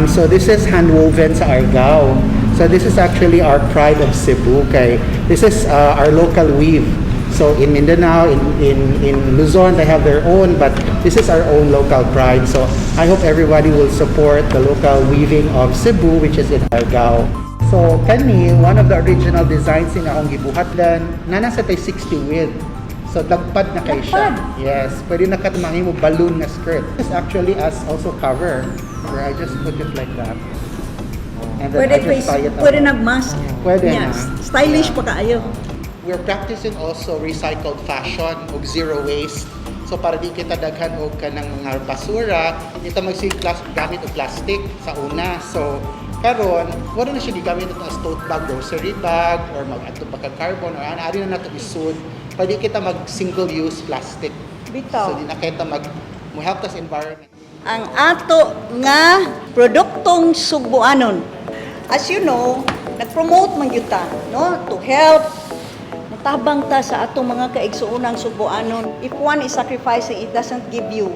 I: So this is handwoven sa Argao. So this is actually our pride of Cebu, kay this is our local weave. So in Mindanao, in Luzon, they have their own, but this is our own local pride. So I hope everybody will support the local weaving of Cebu, which is in Argao. So kani, one of the original designs in akong gibuhat then, nana sa tay 60 width. So lagpad na kay siya. Yes, pwede na katumangin mo balloon nga skirt. This actually as also cover where I just put it like that. And then
A: Pwede,
I: I just tie it
A: pwede
I: up.
A: nag-mask.
I: Pwede
A: Yeah,
I: na.
A: Stylish pa kaayo.
I: We're practicing also recycled fashion ug zero waste. So para di kita daghan og kanang mga basura, kita magsige gamit og plastic sa una. So karon, wala na siya gigamit ato as tote bag, grocery bag, or mag-adto pa kag carbon or ana ari na nato isud. Pwede kita mag single use plastic.
A: Bitaw.
I: So di na kita mag mo help tas environment.
A: Ang ato nga produktong Sugbuanon. As you know, nag-promote man gyud ta, no? To help mutabang ta sa atong mga kaigsuonang Sugbuanon. If one is sacrificing, it doesn't give you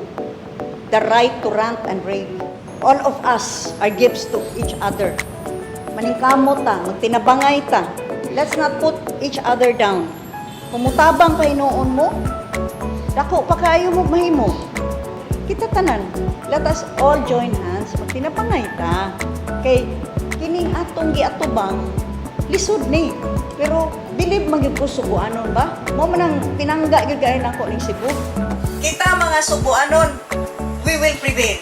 A: the right to rant and rave. All of us are gifts to each other. Maningkamot ta, magtinabangay ta. Let's not put each other down. Kung mutabang pa hinuon mo, dako pa kaayo mo mahimo. Kita tanan, let us all join hands, magtinabangay ta. Kay kining atong giatubang, lisod ni. Pero believe man gyud ko Sugbuanon ba? Mo man ang pinangga gyud kaayo nako ning Cebu. Kita mga Sugbuanon, we will prevail.